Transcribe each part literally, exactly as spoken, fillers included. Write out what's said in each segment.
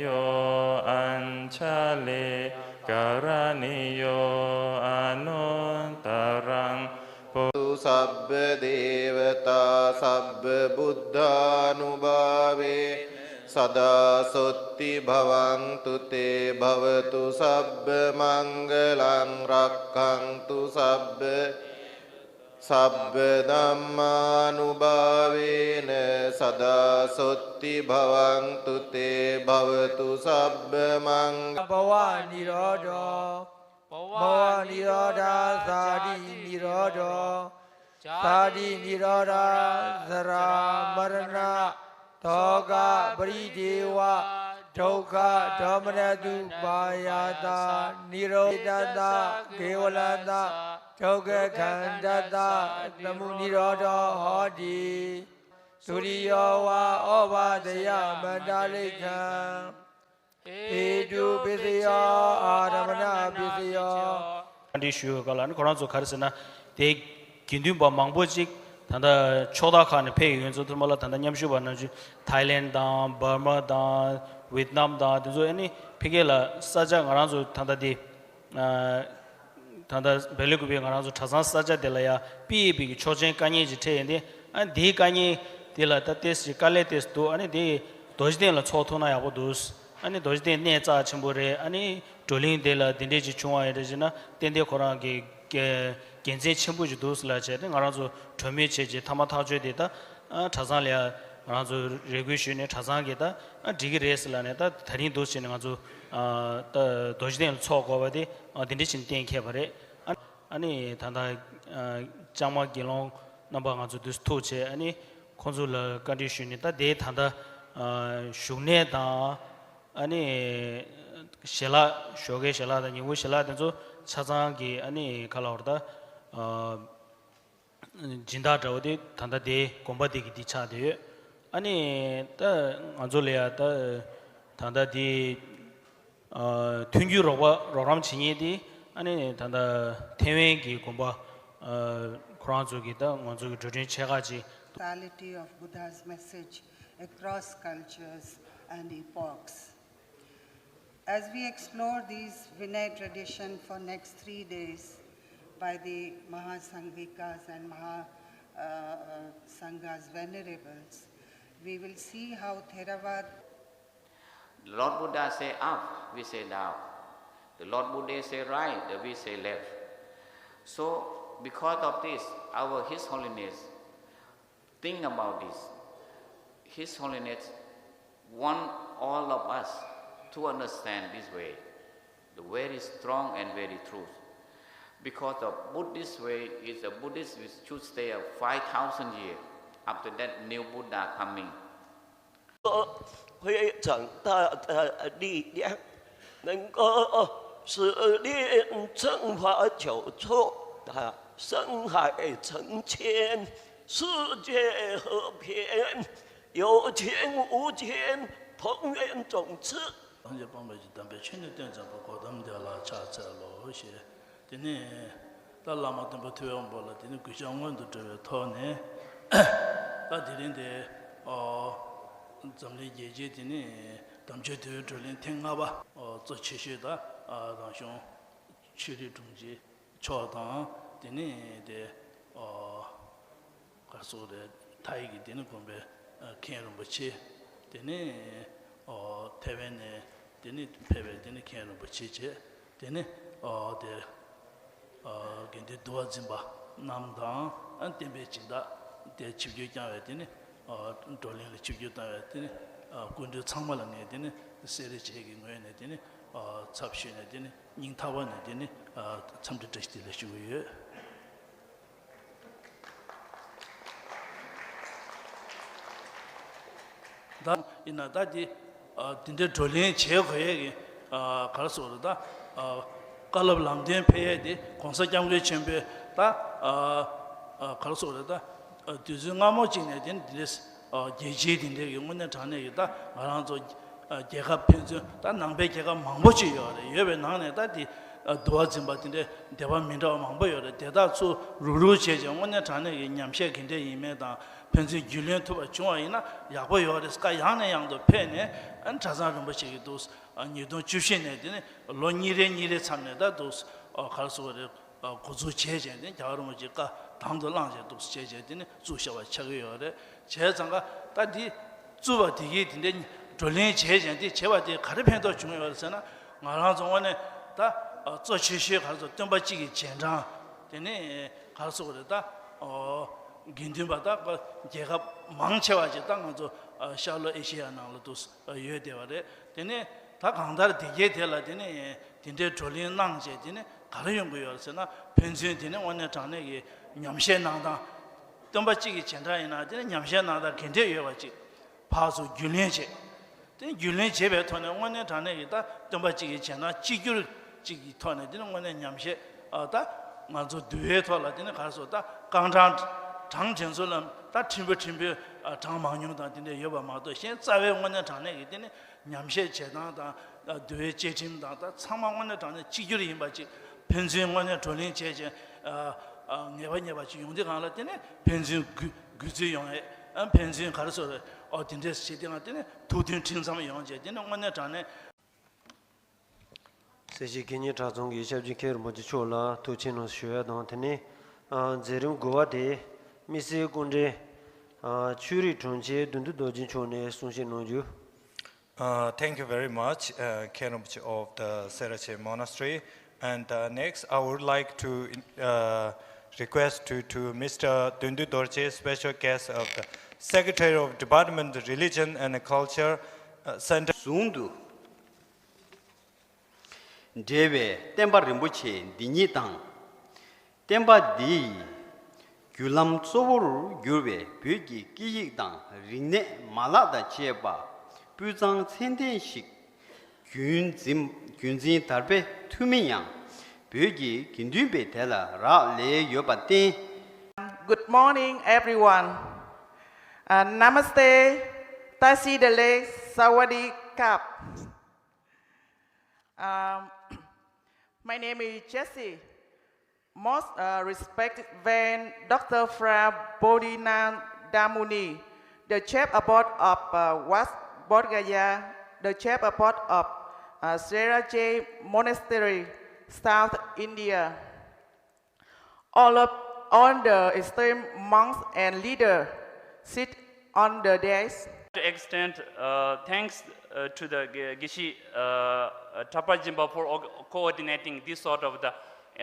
यो अञ्जलिकरणीयो अनुत्तरं पु- सब्बदेवता सब्बबुद्धानुभावे सदा सोत्थि भवन्तु ते। भवतु सब्बमङ्गलं रक्खन्तु सब्ब सब्बधम्मानुभावेन सदा सोत्थि भवन्तु ते। भवतु सब्बमङ्ग- ဘဝနိရောဓ ဘဝနိရောဓ ဇာတိနိရောဓ ဇာတိနိရောဓ သရမရဏ ဒုက္ခပရိဒေဝ ဒုက္ခဒေါမနတုပါယသ နိရောဓတ ကေဝလတ ဒုက္ခခန္ဓတ သမုနိရောဓဟောတိ။ သုရိယောဝါ ဩဃာတယမန္တလိကံ ဟေတုပစ္စယော အာရမဏပစ္စယော။ བཀའ་འདྲི་ཞུ་བའི་སྐབས་ལ་ནི་ཁོ་རང་ཚོ་ག་རེ་ཟེར་ན། དེ་དགེ་འདུན་པ་མང་པོ་ཅིག་ད་ལྟ་ཕྱོགས་མཐའ་ཁག་ནས་ཕེབས་ཡོད་ཚོ། ཐུར་མ་ལ་ད་ལྟ་མཉམ་ཞུགས་པ་ནང་བཞིན་ཐའི་ལེན་དང་འབར་མ་དང་ཝེད་ནམ་དང་དེ་ཚོ་ཨ་ནི་ཕ་གི་ལ་ས་ཆ་ང་རང་ཚོ་ད་ལྟ་དེ་ད་ལྟ་བེ་ལི་ཀུ་པའི་ང་རང་ཚོ་གྲྭ་ཚང་ས་ཆ་དེ་ལ་ཡ་པི་ཨེ་པི་གི་ཆོག་མཆན་དཀའ་ངལ་ཅིག་འཕྲད་ཡོད་དེ། ཨ་ནི་དེའི་དཀའ་ངལ་དེ་ལ་ད་ཏེས་ཅིག་དཀའ་ལས་ཏེས་འདུག་ཨ་ནི་དེ་རྡོ་རྗེ་གདན་ལ་ཚོགས་ཐུབ་ན་ཡག་པོ་འདུག་ཨ་ནི་རྡོ་རྗེ་གདན་གནས་རྩ་ཆེན་པོ་རེད། ཨ་ནི་བགྲོ་གླེང་དེ་ལ་དེ་འདྲས་ཅིག་བྱུང་བ་ཡིན་རེད་ཅེ་ན་ཏན་ཏན་ཁོ་རང་གི་དགེ་དགེ་མཚན་ཆེན་པོ་ཞིག་འདུག་ཟེར་ལབ་བྱས་ཏེ་ང་རང་ཚོ་གྲོས་མོལ་བྱས་རྗེས་མཐའ་མ་ཐག་གཅོད་དེ་ད་ཨ་གྲྭ་ཚང་ལ་ཡ་ང་རང་ཚོ་རེ་སྐུལ་ཞུས་ནས་གྲྭ་ཚང་གིས་ད་ཨ་འགྲིག་གི་རེད་ཟེར་ལབ་ནས་ད་ད་རིང་འདུག་བྱས་ནས་ང་ཚོ་ཨ་ད་རྡོ་རྗེ་གདན་ལ་ཚོགས་དགོས་པ་དེ་ཨ་དེ་འདྲས་ཅིག་གཏན་འཁེལ་བ་རེད། ཨ་ཨ་ནི་ད་ལྟ་ཨ་ལྕང་མ་དགེ་སློང་རྣམ་པ་ང་ཚོ་དུས་སུ་ཐུག་བྱས། ཨ་ནི་ཁོང་ཚོ་ལ་བཀའ་འདྲི་ཞུས་ནས་ད་དེ་ད་ལྟ་ཨ་བཞུགས་གནས་དང་ཨ་ནི་ཞལ་ལག་ཞོགས་ཀའི་ཞལ་ལག་དང་ཉིན་གུང་ཞལ་ལག་དེ་ཚོ་ཆ་ཚང་གི་ཨ་ནི་ག་ལབ་དགོས་རེད་ད་ཨ་སྦྱིན་བདག་འདྲ་བོ་དེ་ད་ལྟ་དེ་དགོན་པ་དེ་གི་དེ་ཆགས་བསྡད་ཡོད། ཨ་ནི་ད་ང་ཚོ་ལ་ཡ་ད་ད་ལྟ་དེ། ཨ་མཐུན་འགྱུར་རོགས་པ་རོགས་རམ་བྱེད་མཁན་དེ་ཨ་ནི་ད་ལྟ་ཐེ་ཝན་གྱི་དགོན་པ་ཨ་ཁོ་རང་ཚོ་གི་ད་ང་ཚོ་གི་འགྲོ་གྲོན་ཆེ་ཁག་ཅིག Totality of Buddha's message across cultures and epochs. As we explore these Vinay tradition for next three days by the Mahasanghikas and Maha uh, Sanghas venerables, we will see how Theravada The Lord Buddha say up, we say down. The Lord Buddha say right, we say left. So, because of this, our His Holiness, think about this. His Holiness want all of us to understand this way, the very strong and very truth. Because the Buddhist way is a Buddhist which should stay a five thousand year. After that, new Buddha coming. 非常大的力量，能够使令正法久住，啊，深海成仙，世界和平，有情无情，同源种子。 སངས་རྒྱས་སྤངས་པ་ཞིག་དམ་པའི་ཆོས་ནི་སྟོན་མཛད་པ། གོ་ཏམ་དེ་ལ་ཕྱག་འཚལ་ལོ་ཞེས། དེ་ནས་ད་བླ་མ་སྟོན་པ་ཐུབ་པའི་དབང་པོ་ལ་དེ་ནས་གུས་ཕྱག་སྔོན་དུ་འགྲོ་བའི་ཐོག་ནས། ད་དེ་རིང་དེ་ཨོ་འཛམ་གླིང་རྒྱལ་སྤྱིའི་དེ་ནས་དམ་ཆོས་འདུལ་བའི་བགྲོ་གླེང་ཐེངས་ལྔ་པ་ཨོ་གཙོ་ཆེ་ཤོས་ད་ཨ་རང་གཞུང་ཆོས་རིག་དྲུང་ཆེ་མཆོག་དང་། དེ་ནས་དེ་ཨོ་ག་རེ་ཟེར་དགོས་རེད། ཐའི་གི་དེ་ནི་དགོན་པའི་ཨ་མཁན་རིན་པོ་ཆེ། དེ་ནི་ཨོ་ཐེ་ཝན་ནས་དེ་ནི་ཕེབས་པའི་དེ་ནི་མཁན་རིན་པོ་ཆེ་བྱས། དེ་ནི་ཨོ་དེ་ཨ་དགེ་འདུན་འདུལ་བ་འཛིན་པ་རྣམས་དང་། ཨ་བསྟན་པའི་སྦྱིན་བདག་དེ་ཆིབས་བསྒྱུར་བསྐྱངས་པའི་དེ་ནི་ཨོ་བགྲོ་གླེང་ལ་ཆིབས་བསྒྱུར་བཏང་བའི་དེ་ནི་ཨ་སྐུ་མགྲོན་ཚང་མ་ལ་ངས་དེ་ནི་སེར་བྱེས་ཀྱི་ངོས་ནས་དེ་ནི་ཨོ་ཚབ་ཞུས་ནས་དེ་ནི་སྙིང་ཐག་པ་ནས་དེ་ནི་ཨ་འཚམས་འདྲི་བཀྲ་ཤིས་བདེ་ལེགས་ཞུ་གི་ཡོད། ད་ཡིན་ན་ད་དེ་ཨ་དེ་འདྲའི་བགྲོ་གླེང་བྱེད་དགོས་ཡས་ཀྱི་ཨ་ག་རེ་ཟེར་དགོས་རེད། ད་ཨ་བཀའ་སློབ་ལམ་སྟོན་ཕེབས་ཡས་དེ་གོང་ས་སྐྱབས་མགོན་ཆེན་པོས་ད་ཨ་ཨ་ག་རེ་ཟེར་དགོས་རེད། ད་ཨ་དུས་ཚོད་སྔ་མོ་ཅིག་ནས་དེ་འདི་འདྲའི་ཨ་རྒྱལ་སྤྱིའི་དེ་འདྲའི་གི་དངོས་གནས་དྲང་གནས་ཀྱི་ད་ང་རང་ཚོ་ཨ་རྒྱལ་ཁབ་ཕན་ཚུན་ད་ནང་པའི་རྒྱལ་ཁབ་མང་པོ་ཅིག་ཡོད་རེད། ཡོད་པའི་ནང་ནས་ད་དེ་ཨ་འདུལ་བ་འཛིན་པ་དེ་འདྲའི་སྡེ་པ་མི་འདྲ་བ་མང་པོ་ཡོད་རེད། དེ་དག་ཚུར་རུག་རུག་བྱས་བྱས་དངོས་གནས་དྲང་གནས་ཀྱི་ཉམས་བཞེས་ག་འདྲས་ཡིན་མིན་དང་ ཕན་ཚུན་རྒྱུས་ལོན་ཐུབ་པ་བྱུང་བ་ཡིན་ན་ཡག་པོ་ཡོད་རེད། བཀའ་ཡང་ནས་ཡང་དུ་ཕེབས་ནས་ཨ་ནི་གྲྭ་ཚང་རིན་པོ་ཆེ་གིས་འདུག་ཉིས་སྟོང་བཅུ་བཞི་ནས་དེ་ནི་ལོ་གཉིས་རེ་གཉིས་རེ་མཚམས་ནས་ད་འདུག་ག་རེ་ཟེར་དགོས་རེད། འགོ་འཛུགས་བྱས་བྱས་ཏེ་རྒྱལ་བ་རིན་པོ་ཆེའི་བཀའ་དང་དུ་བླངས་བྱས་འདུག་བྱས་བྱས་དེ་ནི་བཙུགས་བཞག་པ་ཆགས་ཀྱི་ཡོད་རེད། བྱས་ཙང་ཀ་ད་འདི་བཙུགས་པ་དེ་གིས་དེ་འདྲའི་བགྲོ་གླེང་བྱས་བྱས་འདི་བྱས་པ་དེ་ག་རེ་ཕན་ཐོགས་བྱུང་ཡོད་རེད་ཟེར་ན། ང་རང་ཚོ་དངོས་གནས་ད་གཙོ་ཆེ་ཤོས་ག་རེ་ཟེར། སྟོན་པ་གཅིག་གི་རྗེས་འབྲང་། དེ་ནི་ག་རེ་ཟེར་དགོས་རེད། ད་དགེ་འདུན་པ་ད་རྒྱལ་ཁབ་མང་ཆེ་བ་ཅིག་ད་ང་ཚོ་ཤར་ལྷོ་ཨེ་ཤེ་ཡ་ནང་ལ་འདུག་ཡོད་བསྡད་པ་རེད། དེ་ནི་ད་གང་ལྟར་དེ་གའི་དེ་ལ་དེ་ནི་དེ་འདྲའི་བགྲོ་གླེང་གནང་བྱས་དེ་ནི་ག་རེ་ཡོང་གི་ཡོད་རེད་ཟེར་ན། ཕན་ཚུན་དེ་ནི་དངོས་གནས་དྲང་གནས་ཀྱི་ཉམས་བཞེས་གནང་སྟངས། སྟོན་པ་གཅིག་གི་རྗེས་འབྲང་ཡིན་ན་དེ་ནི་ཉམས་བཞེས་གནང་སྟངས་ག་འདྲས་ཡོད་པ་ཅིག་ཕར་ཚུར་རྒྱུས་ལོན་བྱས། དེ་ནི་རྒྱུས་ལོན་བྱས་པའི་ཐོག་ནས་དངོས་གནས་དྲང་གནས་ཀྱི་ད་སྟོན་པ་གཅིག་གི་རྗེས་འབྲང་གཅིག་གྱུར་གཅིག་གི་ཐོག་ནས་དེ་ནི་དངོས་གནས་ཉམས་བཞེས་ཨ་ད་ང་ཚོ་འདུལ་བའི་ཐོག་ལ་དེ་ནི་ག་རེ་ཟེར། ད་རྐང་གྲངས་གྲངས་དེ་ཚོ་ལ་ད་ཕྲན་བུ་ཕྲན་བུ་ཨ་གྲངས་མང་ཉུང་དང་དེ་འདྲས་ཡོད་པ་མ་གཏོགས། གཞན་རྩ་བའི་དངོས་གནས་དྲང་གནས་ཀྱི་དེ་ནི་ཉམས་བཞེས་བྱེད་སྟངས་དང་འདུལ་བའི་བཅའ་ཁྲིམས་དང་ད་ཚང་མ་དངོས་གནས་དྲང་གནས་གཅིག་གྱུར་ཡིན་པ་ཅིག་ཕན་ཚུན་དངོས་གནས་བགྲོ་གླེང་བྱས་བྱས་ཨ་ཨ་ངེས་པ་རྙེད་པ་ཅིག་ཡོང་དུས་སྒང་ལ་དེ་ནི་ཕན་ཚུན་གུས་གུས་བརྩི་ཡོང་ཡས། ཨ་ཕན་ཚུན་ག་རེ་ཟེར་དགོས་རེད། ཨོ་དེ་འདྲས་བྱེད་དུས་སྒང་དེ་ནི་ཐུགས་མཐུན་ཁྲིམས་གཙང་ཡོང་བྱས་དེ་ནི་དངོས་གནས་དྲང་གནས། སེར་བྱེས་དགེ་བསྙེན་གྲྭ་ཚང་གི་ཞབས་ཀྱི་མཁན་རིན་པོ་ཆེ་མཆོག་ལ་ཐུགས་རྗེ་ཆེ་གནང་ཞུ་ཡ་དང་། དེ་ནས་ཨ་མཛད་རིམ་དགུ་པ་དེ་དམིགས་བསལ་སྐུ་མགྲོན་ཨ་ཆོས་རིག་དྲུང་ཆེ་བདུད་འདུལ་རྡོ་རྗེ་མཆོག་ནས་གསུང་བཤད་གནང་རྒྱུ། Uh, thank you very much, uh, Khenpo of the Serache Monastery. And uh, next, I would like to uh, request to, to Mister Dundu Dorje, special guest of the Secretary of Department of Religion and Culture uh, Center. ཟུང་དུ་འབྲེལ་བའི་བསྟན་པ་རིན་པོ་ཆེ་འདི་ཉིད་དང་། བསྟན་པ་འདི་ཡི་བརྒྱུད་ལམ་གཙོ་བོར་གྱུར་བའི་བོད་ཀྱི་སྐད་ཡིག་དང་རིག་གནས་མ་ལག་དང་བཅས་པ་སྤུས་གཙང་ཚད་ལྡན་ཞིག་རྒྱུན་འཛིན་རྒྱུན་འཛིན་དར་སྤེལ་ཐུབ་མིན་ཡང་བོད་ཀྱི་དགེ་འདུན་པའི་དེ་ལ་རག་ལས་ཡོད་པར་བརྟེན། Good morning, everyone. Uh, namaste, Tashi Delek, Sawadee Kap. Um, my name is Jesse. Most uh, respected Reverend Doctor Fra Bodhinanda Muni, the Chief Abbot of uh, West Bodh Gaya, the Chief Abbot of uh, Serache Monastery, South India. All of all the esteemed monks and leaders sit on the dais. To extend uh, thanks uh, to the Ge- Geshe uh, uh, Tapa Jinpa for org- coordinating this sort of the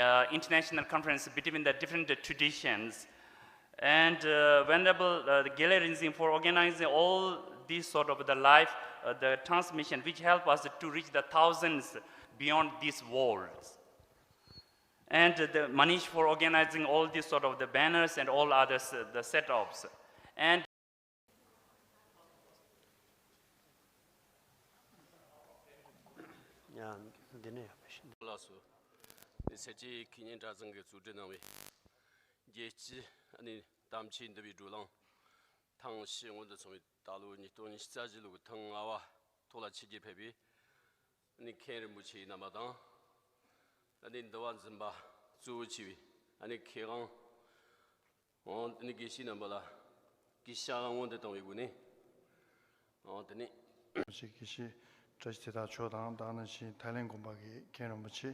uh, international conference between the different traditions. And uh, Venerable uh, the Gyaltsab Rinzin for organizing all this sort of the live uh, the transmission, which help us to reach the thousands beyond these walls. And uh, the Manish for organizing all this sort of the banners and all others, uh, the setups. And ཡང་འདི་ནས་ཡག་པོ་ཞིག་ལགས་སོ། འདི་སེར་བྱེས་དགེ་བསྙེན་གྲྭ་ཚང་གིས་བཙུགས་སྒྲིག་གནང་བའི་རྒྱལ་སྤྱི་ཨ་ནི་དམ་ཆོས་འདུལ་བའི་བགྲོ་གླེང་ཐེངས་བཞི་སྔོན་དུ་སོང་བའི་ད་ལོ་ཉིས་སྟོང་ཉི་ཤུ་རྩ་བཞི་ལོའི་ཐེངས་ལྔ་པ་ཐོག་ལ་ཆིབས་བསྒྱུར་ཕེབས་པའི་ཨ་ནི་མཁན་རིན་པོ་ཆེ་རྣམ་པ་དང་། ཨ་ནི་འདུལ་བ་འཛིན་པ་གཙོ་བོ་བྱས་པའི་ཨ་ནི་མཁས་དབང་། འོ་དེ་ནི་དགེ་བཤེས་རྣམ་པ་ལ་དགེ་བཤེས་ལྔ་སྔོན་དུ་བཏང་བའི་སྒོ་ནས། འོ་དེ་ནི། ཞིག་དགེ་བཤེས་བཀྲ་ཤིས་བདེ་ཐང་མཆོག་དང་། ད་ག་ནང་བཞིན་ཐའི་ལེན་དགོན་པ་གི་མཁན་རིན་པོ་ཆེ།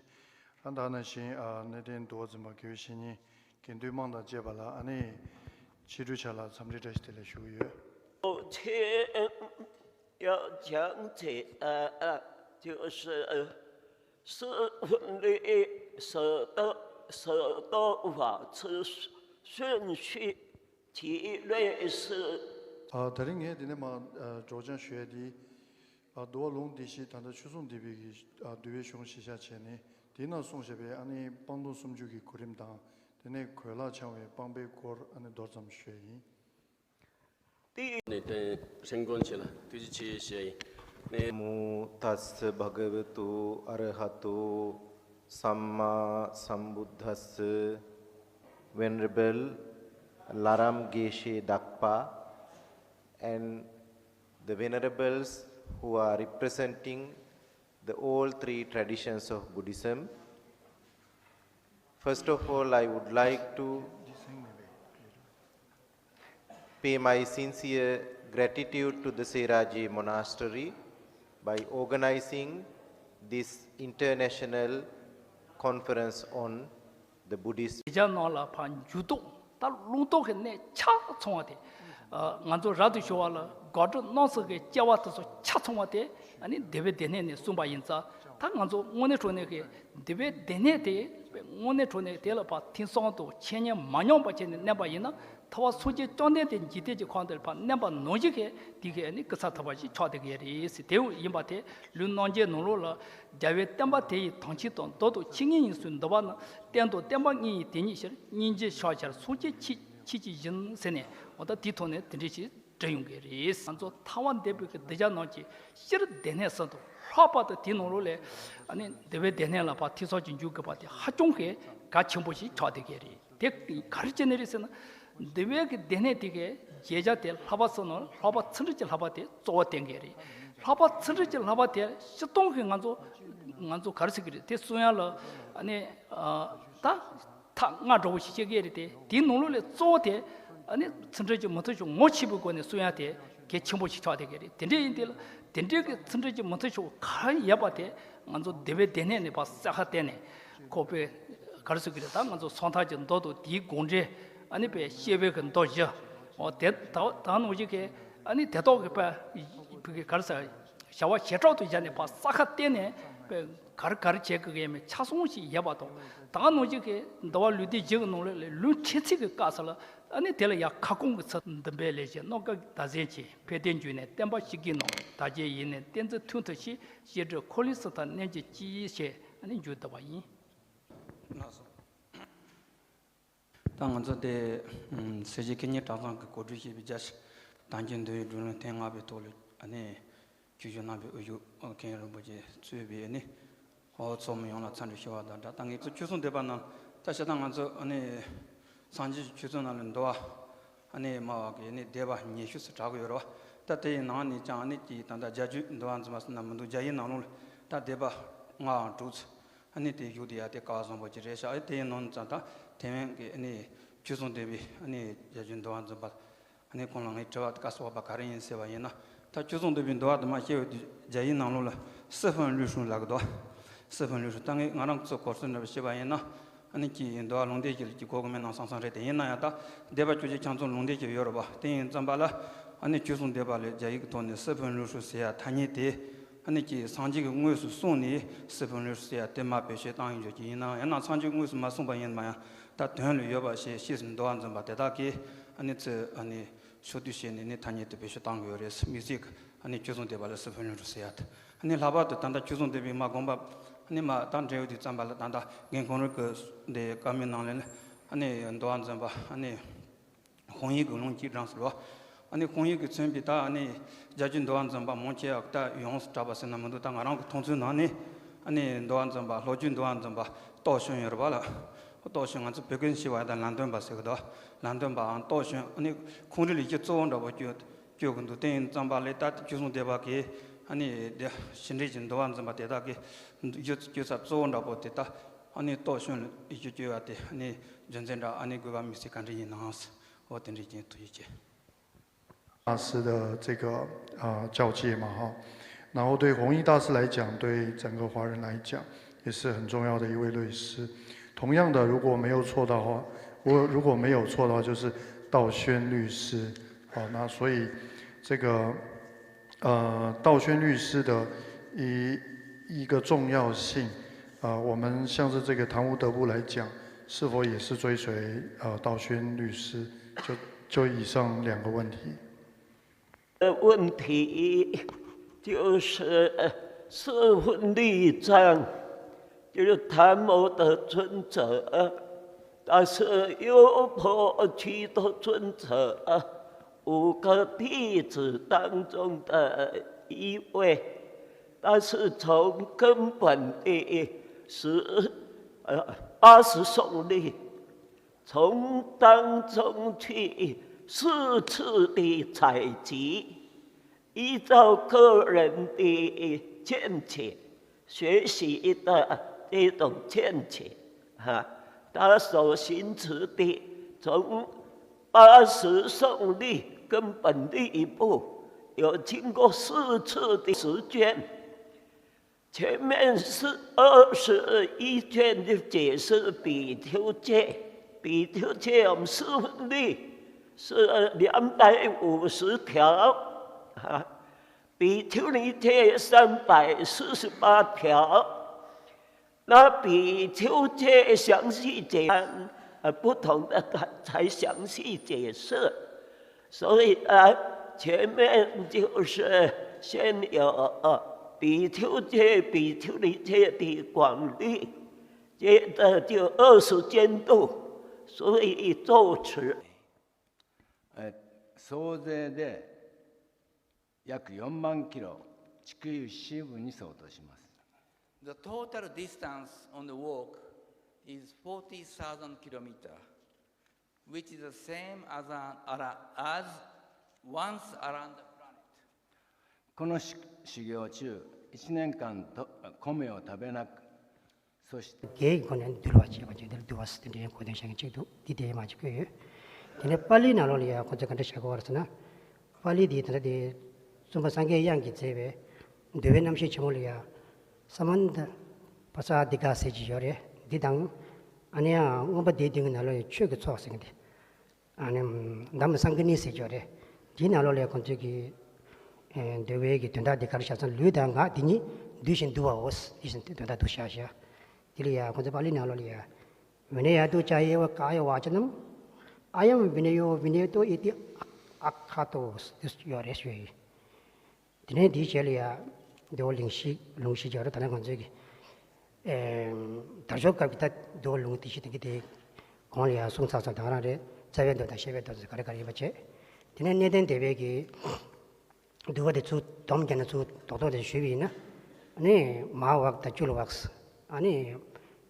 ཨ་ད་ག་ནང་བཞིན་ཨ་གནས་བརྟན་འདུལ་བ་འཛིན་པ་དགེ་བའི་བཤེས་གཉེན་དགེ་འདུན་དམངས་དང་བཅས་པ་ལ་ཨ་ནི་ཕྱི་དྲོའི་ཆ་ལ་འཚམས་འདྲི་བཀྲ་ཤིས་བདེ་ལེགས་ཞུ་གི་ཡོད། 要讲起来，就是是你是的是的话，是顺序体类是。 ཨ་ད་རིང་ངས་འདི་ནས་མར་ཨ་སྒྲོག་སྦྱང་ཞུ་ཡ་འདི། ཨ་འདུལ་བ་ལུང་སྡེ་བཞི་ད་ལྟ་ཆོས་སྲུང་སྡེ་པའི་གི་ཨ་འདུལ་བའི་གཞུང་གཞི་བཞག་བྱས་ནས་དེའི་ནང་གསུངས་བཞག་པའི་ཨ་ནི་སྤང་ལྟུང་སུམ་ཅུ་གི་གོ་རིམ་དང་དེ་ནས་གོས་ལག་འཆང་བའི་སྤངས་པའི་སྐོར་ཨ་ནི་མདོར་ཙམ་ཞུ་ཡ་ཡིན། ནས་བསྟན་སེང་དགོན་ཆེ་ལ་ཐུགས་རྗེ་ཆེ་ཞུ་ཡ་ཡིན། ནས། Namo tassa bhagavato arahato sammāsambuddhassa. Venerable Laram Geshe Dakpa and the venerables who are representing the all three traditions of Buddhism. First of all, I would like to, pay my sincere gratitude to the Seraji Monastery by organizing this international conference on the Buddhist. དེ་ཅག་ནང་ལ་ཕར་འགྱུར་ལྡོག་ད་ལུང་རྟོགས་ཀྱི་གནས་ཆ་ཚང་བ་དེ། ཨ། ང་ཚོ་རབ་ཏུ་བྱུང་བ་ལ་དགག་སྒྲུབ་རྣམ་གསུམ་གྱི་སྐྱེ་བ་དེ་ཚོ་ཆ་ཚང་བ་དེ། ཨ་ནི་འདུལ་བའི་སྡེ་སྣོད་ནས་གསུངས་པ་ཡིན་ཙང་། ད་ང་ཚོ་དངོས་གནས་དྲང་གནས་ཀྱི་འདུལ་བའི་སྡེ་སྣོད་དེ་དངོས་གནས་དྲང་གནས་དེ་ལ་ཕར་ཐོས་བསམ་དང་འཆད་ཉན་མ་ཉམས་པ་བྱས་ནས་གནས་པ་ཡིན་ན། ཐུབ་པ་སངས་རྒྱས་བཅོམ་ལྡན་འདས་འཇིག་རྟེན་གྱི་ཁམས་འདི་ལ་ཕར་གནས་པ་ནང་བཞིན་གྱི་དེ་གའི་ནི་སྐུ་ཚེ་ཐུབ་པ་ཞིག་ཆགས་བསྡད་ཀྱི་རེད་ཟེར། དེ་ཡིན་པ་དེ་ལུས་རྣམ་འབྱེད་ནང་ལོགས་ལ། རྒྱལ་བའི་བསྟན་པ་དེ་ཡི་དམ་ཆོས་དང་མདོ་དང་ཆོས་ཉིད་ཡིན་ཚུལ་འདུལ་བ་ནི། བསྟན་དང་བསྟན་པ་གཉིས་ཡིན་དེ་ཉིད་ཕྱིར། སྙིང་རྗེ་ཕྱག་བྱར་སངས་རྒྱས་ཆོས་ཆོས་ཀྱི་ཞིང་ཟེར་ནས། འོ་ད་དེའི་ཐོག་ནས་དེ་འདྲ་ཞིག་འགྲེལ་ཡོང་གི་རེད། ང་ཚོ་ཐར་པ་འདོད་པའི་གི་གདུལ་བྱ་རྣམས་ཀྱི་སྤྱིར་སྡེ་སྣོད་ཟེར་དུས་ལྷག་པར་དུ་དེའི་ནང་ལོགས་ལ། ཨ་ནི་འདུལ་བའི་སྡེ་སྣོད་ལ་ཕར་ཐོས་བསམ་ཅིག་འཇུག་དགོས་པ་དེ་ཧ་ཅང་གི་གལ་ཆེན་པོ་ཞིག་ཆགས་བསྡད་ཀྱི་རེད། དེ་ག་རེ་བྱས་ནས་རེད་ཟེར་ན། འདུལ་བའི་གི་སྡེ་སྣོད་དེ་གའི་བྱེད་བྱ་དེ་ལྷག་པ་ཚོ་ནང་ལྷག་པ་ཚུལ་ཁྲིམས་ཀྱི་བསླབ་པ་དེ་གཙོ་བོ་བསྟན་གྱི་རེད། ལྷག་པ་ཚུལ་ཁྲིམས་ཀྱི་བསླབ་པ་དེ་སྤྱིར་བཏང་གི་ང་ཚོ་ང་ཚོ་ག་རེ་ཟེར་གྱི་རེད། དེ་གསུང་ཡག་ལ་ཨ་ནི་ཨ་ད་ཐ་སྙད་འདྲ་བོ་ཞིག་བཤད་ཀྱི་རེད་དེ། དེའི་ནང་ལོགས་ལ་གཙོ་བོ་དེ་ཨ་ནི་ཚུལ་ཁྲིམས་ཀྱི་མི་ཐོབ་ཕྱོགས་ངོ་ཤེས་པའི་སྒོ་ནས་གསུང་ཡག་དེ་གལ་ཆེན་པོ་ཞིག་ཆགས་བསྡད་ཀྱི་རེད། དེ་འདྲ་ཡིན་དུས་ལ་དེ་འདྲའི་གི་ཚུལ་ཁྲིམས་ཀྱི་མི་ཐོབ་ཕྱོགས་ག་རེ་ཡོད་པ་དེ་ང་ཚོ་འདུལ་བའི་སྡེ་སྣོད་ནས་ཕར་གསལ་ཁ་བསྟན་ནས། ཁོ་པའི་ག་རེ་ཟེར་གྱི་རེད། ད་ང་ཚོ་སངས་རྒྱས་ཀྱི་མདོ་དང་དེའི་དགོངས་འགྲེལ། ཨ་ནི་པའི་བཤད་པའི་གི་མདོ་བཞི། འོ་དེ་ད་ད་ནང་བཞིན་གྱི་ཨ་ནི་དེ་དག་གི་པའི་ག་རེ་ཟེར། བྱ་བ་བྱེ་བྲག་ཏུ་བཞག་ནས་ཕར་གསལ་ཁ་བསྟན་ནས་པའི་ག་རེ་ག་རེ་བྱེད་དགོས་ཀྱི་ཡོད་མེད་ཆ་ཚང་ཞིག་ཡོད་པ་དང་། ད་ནང་བཞིན་གྱི་འདུལ་བ་ལུང་སྡེ་བཞི་གི་ནང་ལོགས་ལ་ལུང་ཕྲན་ཚེགས་ཀྱི་སྐབས་སུ་ལ། ཨ་ནི་དེ་ལ་ཡང་ཁ་སྐོང་གི་ཚུལ། འདུན་པའི་ལས་བྱེད་རྣམ་དཀར་བདག་འཛིན་ཅན། ཕན་བདེའི་འབྱུང་གནས་བསྟན་པ་བཤིག་གི་ནོ། བདག་བསྐྱེད་ཡེ་ནས་བསྟན་འཛིན་མཐུ་ཐོབ་ཕྱིར། བཤད་སྒྲུབ་འཁོར་ལོའི་སྲིད་མཐའ་གནས་གྱུར་ཅིག་ཞེས་ཨ་ནི་མཇུག་བསྡུ་བ་ཡིན། ལགས་སོ། ད་ང་ཚོ་དེ་སེར་བྱེས་མཁས་སྙན་གྲྭ་ཚང་གི་གོ་སྒྲིག་བྱས་པའི་རྒྱལ་སྤྱི་དམ་ཅན་འདུལ་བའི་སྒྲིག་ལམ་ཐེངས་ལྔ་པའི་ཐོག་ལ་ཨ་ནི་བཅར་ཞུ་གནང་བའི་དབུ་བཞུགས་མཁན་རིན་པོ་ཆེ་གཙོས་པའི་ཨ་ནི་ཨོ་ཚོགས་མི་ཡོངས་ལ་འཚམས་འདྲི་ཞུ་བ་དང་སྦྲགས། ད་ངེད་ཚོ་ཆོས་སྲུང་སྡེ་པ་ནང་ད་བྱས་ཙང་ང་ཚོ་ཨ་ནི་སངས་རྒྱས་ཀྱི་ཆོས་ཚུལ་ནང་ལ་འདུལ་བ་ཨ་ནི་སྨྲ་བ་གི་ཨ་ནི་སྡེ་པ་ཉི་ཤུ་ཙམ་གྲགས་ཀྱི་ཡོད་རེད་བ། ད་དེ་ཡི་ནང་ནས་ཀྱང་ཨ་ནི་ཀྱི་ད་ལྟ་བརྒྱད་ཅུ་འདུལ་བ་འཛིན་པ་ཟེར་ན་མི་འདུག་རྒྱ་ཡིག་ནང་ལོགས་ལ་ད་སྡེ་པ་ལྔའམ་དྲུག་ཙམ་ཨ་ནི་དེ་བཞུགས་བསྡད་ཡ་དེ་སྐལ་བ་བཟང་པོ་ཅིག་རེད་ཤག་ཨ་དེ་ཡི་ནང་ཙམ་ད་ཐེ་ཝན་གྱི་ཨ་ནི་ཆོས་སྲུང་སྡེ་པའི་ཨ་ནི་བརྒྱད་ཅུ་འདུལ་བ་འཛིན་པ་ཨ་ནི་ཁོང་ལ་ངས་དྲི་བ་དེ་བཀའ་གསོལ་བ་ག་རེ་ཡིན་ཟེར་བ་ཡིན་ན། ད་ཆོས་སྲུང་སྡེ་པའི་འདུལ་བ་དུ་མ་བཤད་ཡོད་དུས་རྒྱ་ཡིག་ནང་ལོགས་ལ་四分律书ལབ་ཀྱི་འདུག四分律书ད་ངས་ང་རང་ཚོ་གོ་སོང་འདྲ་བ་བཤད་པ་ཡིན་ན། ཨ་ནི་ཀྱི་འདུལ་བ་ལུང་སྡེ་བཞི་ལ་ཀྱི་གོ་གི་མེད་ན་བསམ་བསམ་རེད། དེ་ཡིན་ན་ཡང་ད་སྡེ་པ་བཅུ་གཅིག་ཁྱེད་ཚོ་ལུང་སྡེ་བཞི་ཡོད་རེད་པ། དེ་ཡིན་ཙམ་པ་ལ་ཨ་ནི་ཆོས་སྲུང་སྡེ་པ་ལ་རྒྱ་ཡིག་གི་ཐོག་ནས四分律书ཟེར་ཡ་ཐ་སྙད་དེ་ཨ་ནི་ཀྱི་སངས་རྒྱས་ཀྱིས་དངོས་སུ་གསུངས་ནས་四分律书ཟེར་ཡ་དེ་མར་བེད་སྤྱོད་བཏང་ཡོད་ཀྱི་ཡིན་ན་ཡང་ན་སངས་རྒྱས་དངོས་སུ་མ་གསུངས་པ་ཡིན་ན་ཡང་ད་དོན་ལ་ཡོད་པ་ཞེས་ཤེས་སུ་འདུལ་བ་འཛིན་པ་དེ་དག་གིས་ཨ་ནི་ཚེ་ཨ་ནི་ཕྱོགས་བསྡུས་བྱས་ནས་ནི་ཐ་སྙད་དེ་བེད་སྤྱོད་བཏང་གི་ཡོད་རེད། དམིགས་བསལ་གྱི་ཨ་ནི་ཆོས་སྲུང་སྡེ་པ་ལ་四分律书ཟེར་ཡ་དེ། ཨ་ནི་ལྷག་པར་དུ་ད་ལྟ་ཆོས་སྲུང་སྡེ་པའི་མ་དགོངས་པ་ཨ་ནི་མ་ད་འབྲེལ་ཡོད་དུས་ཙམ་པ་ལ་ད་ལྟ་རྒན་གོང་རིམ་གྱི་འདི་བཀའ་མོལ་ནང་ལ་ཨ་ནི་འདུལ་བ་འཛིན་པ་ཨ་ནི་ཧོང་ཡིག་གི་ལུང་གཅིག་དྲངས་ཟེར་བ། ཨ་ནི་ཧོང་ཡིག་གི་མཚོན་པའི་ད་ཨ་ནི་རྒྱ་ཆོས་འདུལ་བ་འཛིན་པ་མང་ཆེ་བ་ད་ཡོངས་སུ་གྲགས་པ་ཟེར་ན་མི་འདུག་ད་ང་རང་གི་མཐོང་ཚུལ་ནང་ནས་ཨ་ནི་འདུལ་བ་འཛིན་པ་ལྷོ་རྒྱུད་འདུལ་བ་འཛིན་པ་རྟོགས་བྱོན་ཡོད་རེད་པ་ལ། རྟོགས་བྱོན་ང་ཚོ་བོད་སྐད་བཤད་པ་ཡ་ད་ལམ་སྟོན་པ་ཟེར་གི་འདུག་ལམ་སྟོན་པའམ་རྟོགས་བྱོན་ཨ་ནི་ཁོང་རང་ལ་ཡིག་ཆ་གཙོ་བོ་འདྲ་པོ་བསྐྱོན་བསྐྱོན་གི་འདུག་དེ་ཡིན་ཙམ་པ་ལས་ད་ཆོས་སྲུང་སྡེ་པ་གིས་ཨ་ནི་དེ་ཕྱི་འབྲེལ་གྱི་འདུལ་བ་འཛིན་པ་དེ་དག་གིས་ཡིག་ཆ་བསྐྱོན་ས་གཙོ་བོ་འདྲ་པོ་དེ་ད་ཨ་ནི་རྟོགས་བྱོན་ལ་ཡིག་ཆ་བསྐྱོན་ཡ་དེ་ཨ་ནི་རྒྱུ་མཚན་འདྲ་ཨ་ནི་དགོས་པ་དམིགས་བསལ་ག་འདྲ་ཡིན་ནམ་ཟེར། འོ་དེ་འདྲ་ཅིག་ཐུགས་རྗེ་ཆེ། 大师的这个呃教诫嘛哈，然后对弘一大师来讲，对整个华人来讲也是很重要的一位律师。同样的，如果没有错的话，我如果没有错的话，就是道宣律师啊。那所以这个呃道宣律师的一一个重要性啊，我们像是这个谈无德部来讲，是否也是追随呃道宣律师？就就以上两个问题。 的问题，就是四分律藏，就是谈无德尊者，他是优婆居多尊者五个弟子当中的一位，他是从根本的十呃八十颂律。 从当中去四次的采集，依照个人的见解、学习的这种见解，哈，他所行持的从八十颂律根本第一步，有经过四次的实践。前面是二十一卷的解释，比丘戒，比丘戒我们师分律是两百五十条啊，比丘尼戒三百四十八条。那比丘戒详细解，呃，不同的才详细解释。所以呢，前面就是先有，呃，比丘戒、比丘尼戒的广律，接着就二十间度，所以作此。えー、総勢で約よんまんキロ、地球支部に相当します。 The total distance on the walk is forty thousand kilometer, which is the same as, an, ara- as once around the planet. この修修行中、いちねんかんと米を食べなく、そして དགེ་བའི་སྒོ་ནས་འདུལ་བ་བྱེད་པ་བྱེད་དེ་ལ་འདུལ་བ་ཟེར་དེ་འདྲའི་གོ་དོན་བཤད་མཁན་གཅིག་འདུག་འདི་དེ་མ་གཅིག་བཀོད་ཡོད། དེ་ནས་པཱ་ལིའི་ནང་ལོགས་ལ་ཡང་ཁོ་ཚོས་ག་འདྲ་བཤད་ཀྱི་ཡོད་རེད་ཟེར་ན། པཱ་ལི་འདི་ད་ལྟ་དེ་བཙུན་པ་སངས་རྒྱས་དབྱངས་ཀྱིས་མཛད་པའི་འདུལ་བའི་རྣམ་བཤད་ཆེན་མོ་ལ་ཡང་ས་མནྟ་པ་ཙ་དི་ཀ་ཟེར་གྱི་ཡོད་རེད། འདི་དང་ཨ་ནི་ཡང་མངོན་པ་སྡེ་བདུན་གྱི་ནང་ལོགས་ཡང་ཆོས་ཀྱི་ཚོགས་ཟེར་མཁན་དེ། ཨ་ནི་དྷམ་སཾ་ག་ནི་ཟེར་གྱི་ཡོད་རེད། དེའི་ནང་ལོགས་ལ་ཁོང་ཚོས་ཀྱི་ཨེ་འདུལ་བའི་གི་དོན་དག་འདི་ག་རེ་བཞག་ཙང་ལུས་དང་ངག་འདི་ཉིད་འདུལ་ཞིང་འདུལ་བའོ་ཟེར་དེ་བཞིན་དོན་དག་འདུ་བཞག་བཞག་དེ་ལ་ཡ་ཁོང་ཚོས་པཱ་ལིའི་ནང་ལོགས་ལ་ཡ། བི་ནི་ཡ་ཏུ་ཅཱ་ཡེ་ཝ་ཀཱ་ཡ་ཝཱ་ཅ་ནམ། ཨ་ཡམ་བི་ནི་ཡོ་བི་ནི་ཡ་ཏུ་ཨི་ཏི་ཨ་ཨ་ཁ་ཏོ་ཟེར་ཡོད་རེད་ཞུ་ཡི། དེ་ནས་དེའི་རྗེས་ལ་ཡ། འདུལ་བ་ལུང་གཞི་ལུང་གཞི་སྦྱོར་ད་ནི་ང་ཚོའི་གི་ཨེ་དར་ལྕོག་སྐབས་ཀྱི་ད་འདུལ་བ་ལུང་དེ་བཞི་དེ་གི་དེ་གོང་ལ་ཡ་གསུངས་ཚར་ཚར་དང་རང་རེད། རྩ་བའི་མདོ་དང་བཤད་པའི་མདོ་ཚོ་ག་རེ་ག་རེ་ཡིན་པ་བྱས། དེ་ནས་གནས་བརྟན་སྡེ་པའི་གི་འདུལ་བ་དེ་ཚུར་སྡོམ་བརྒྱབ་ནས་ཚུར་རྡོག་རྡོག་དེ་ཞུས་པ་ཡིན་ན། ཨ་ནི་མ་ཧཱ་བག་དང་ཅུ་ལ་བག་ཨ་ནི་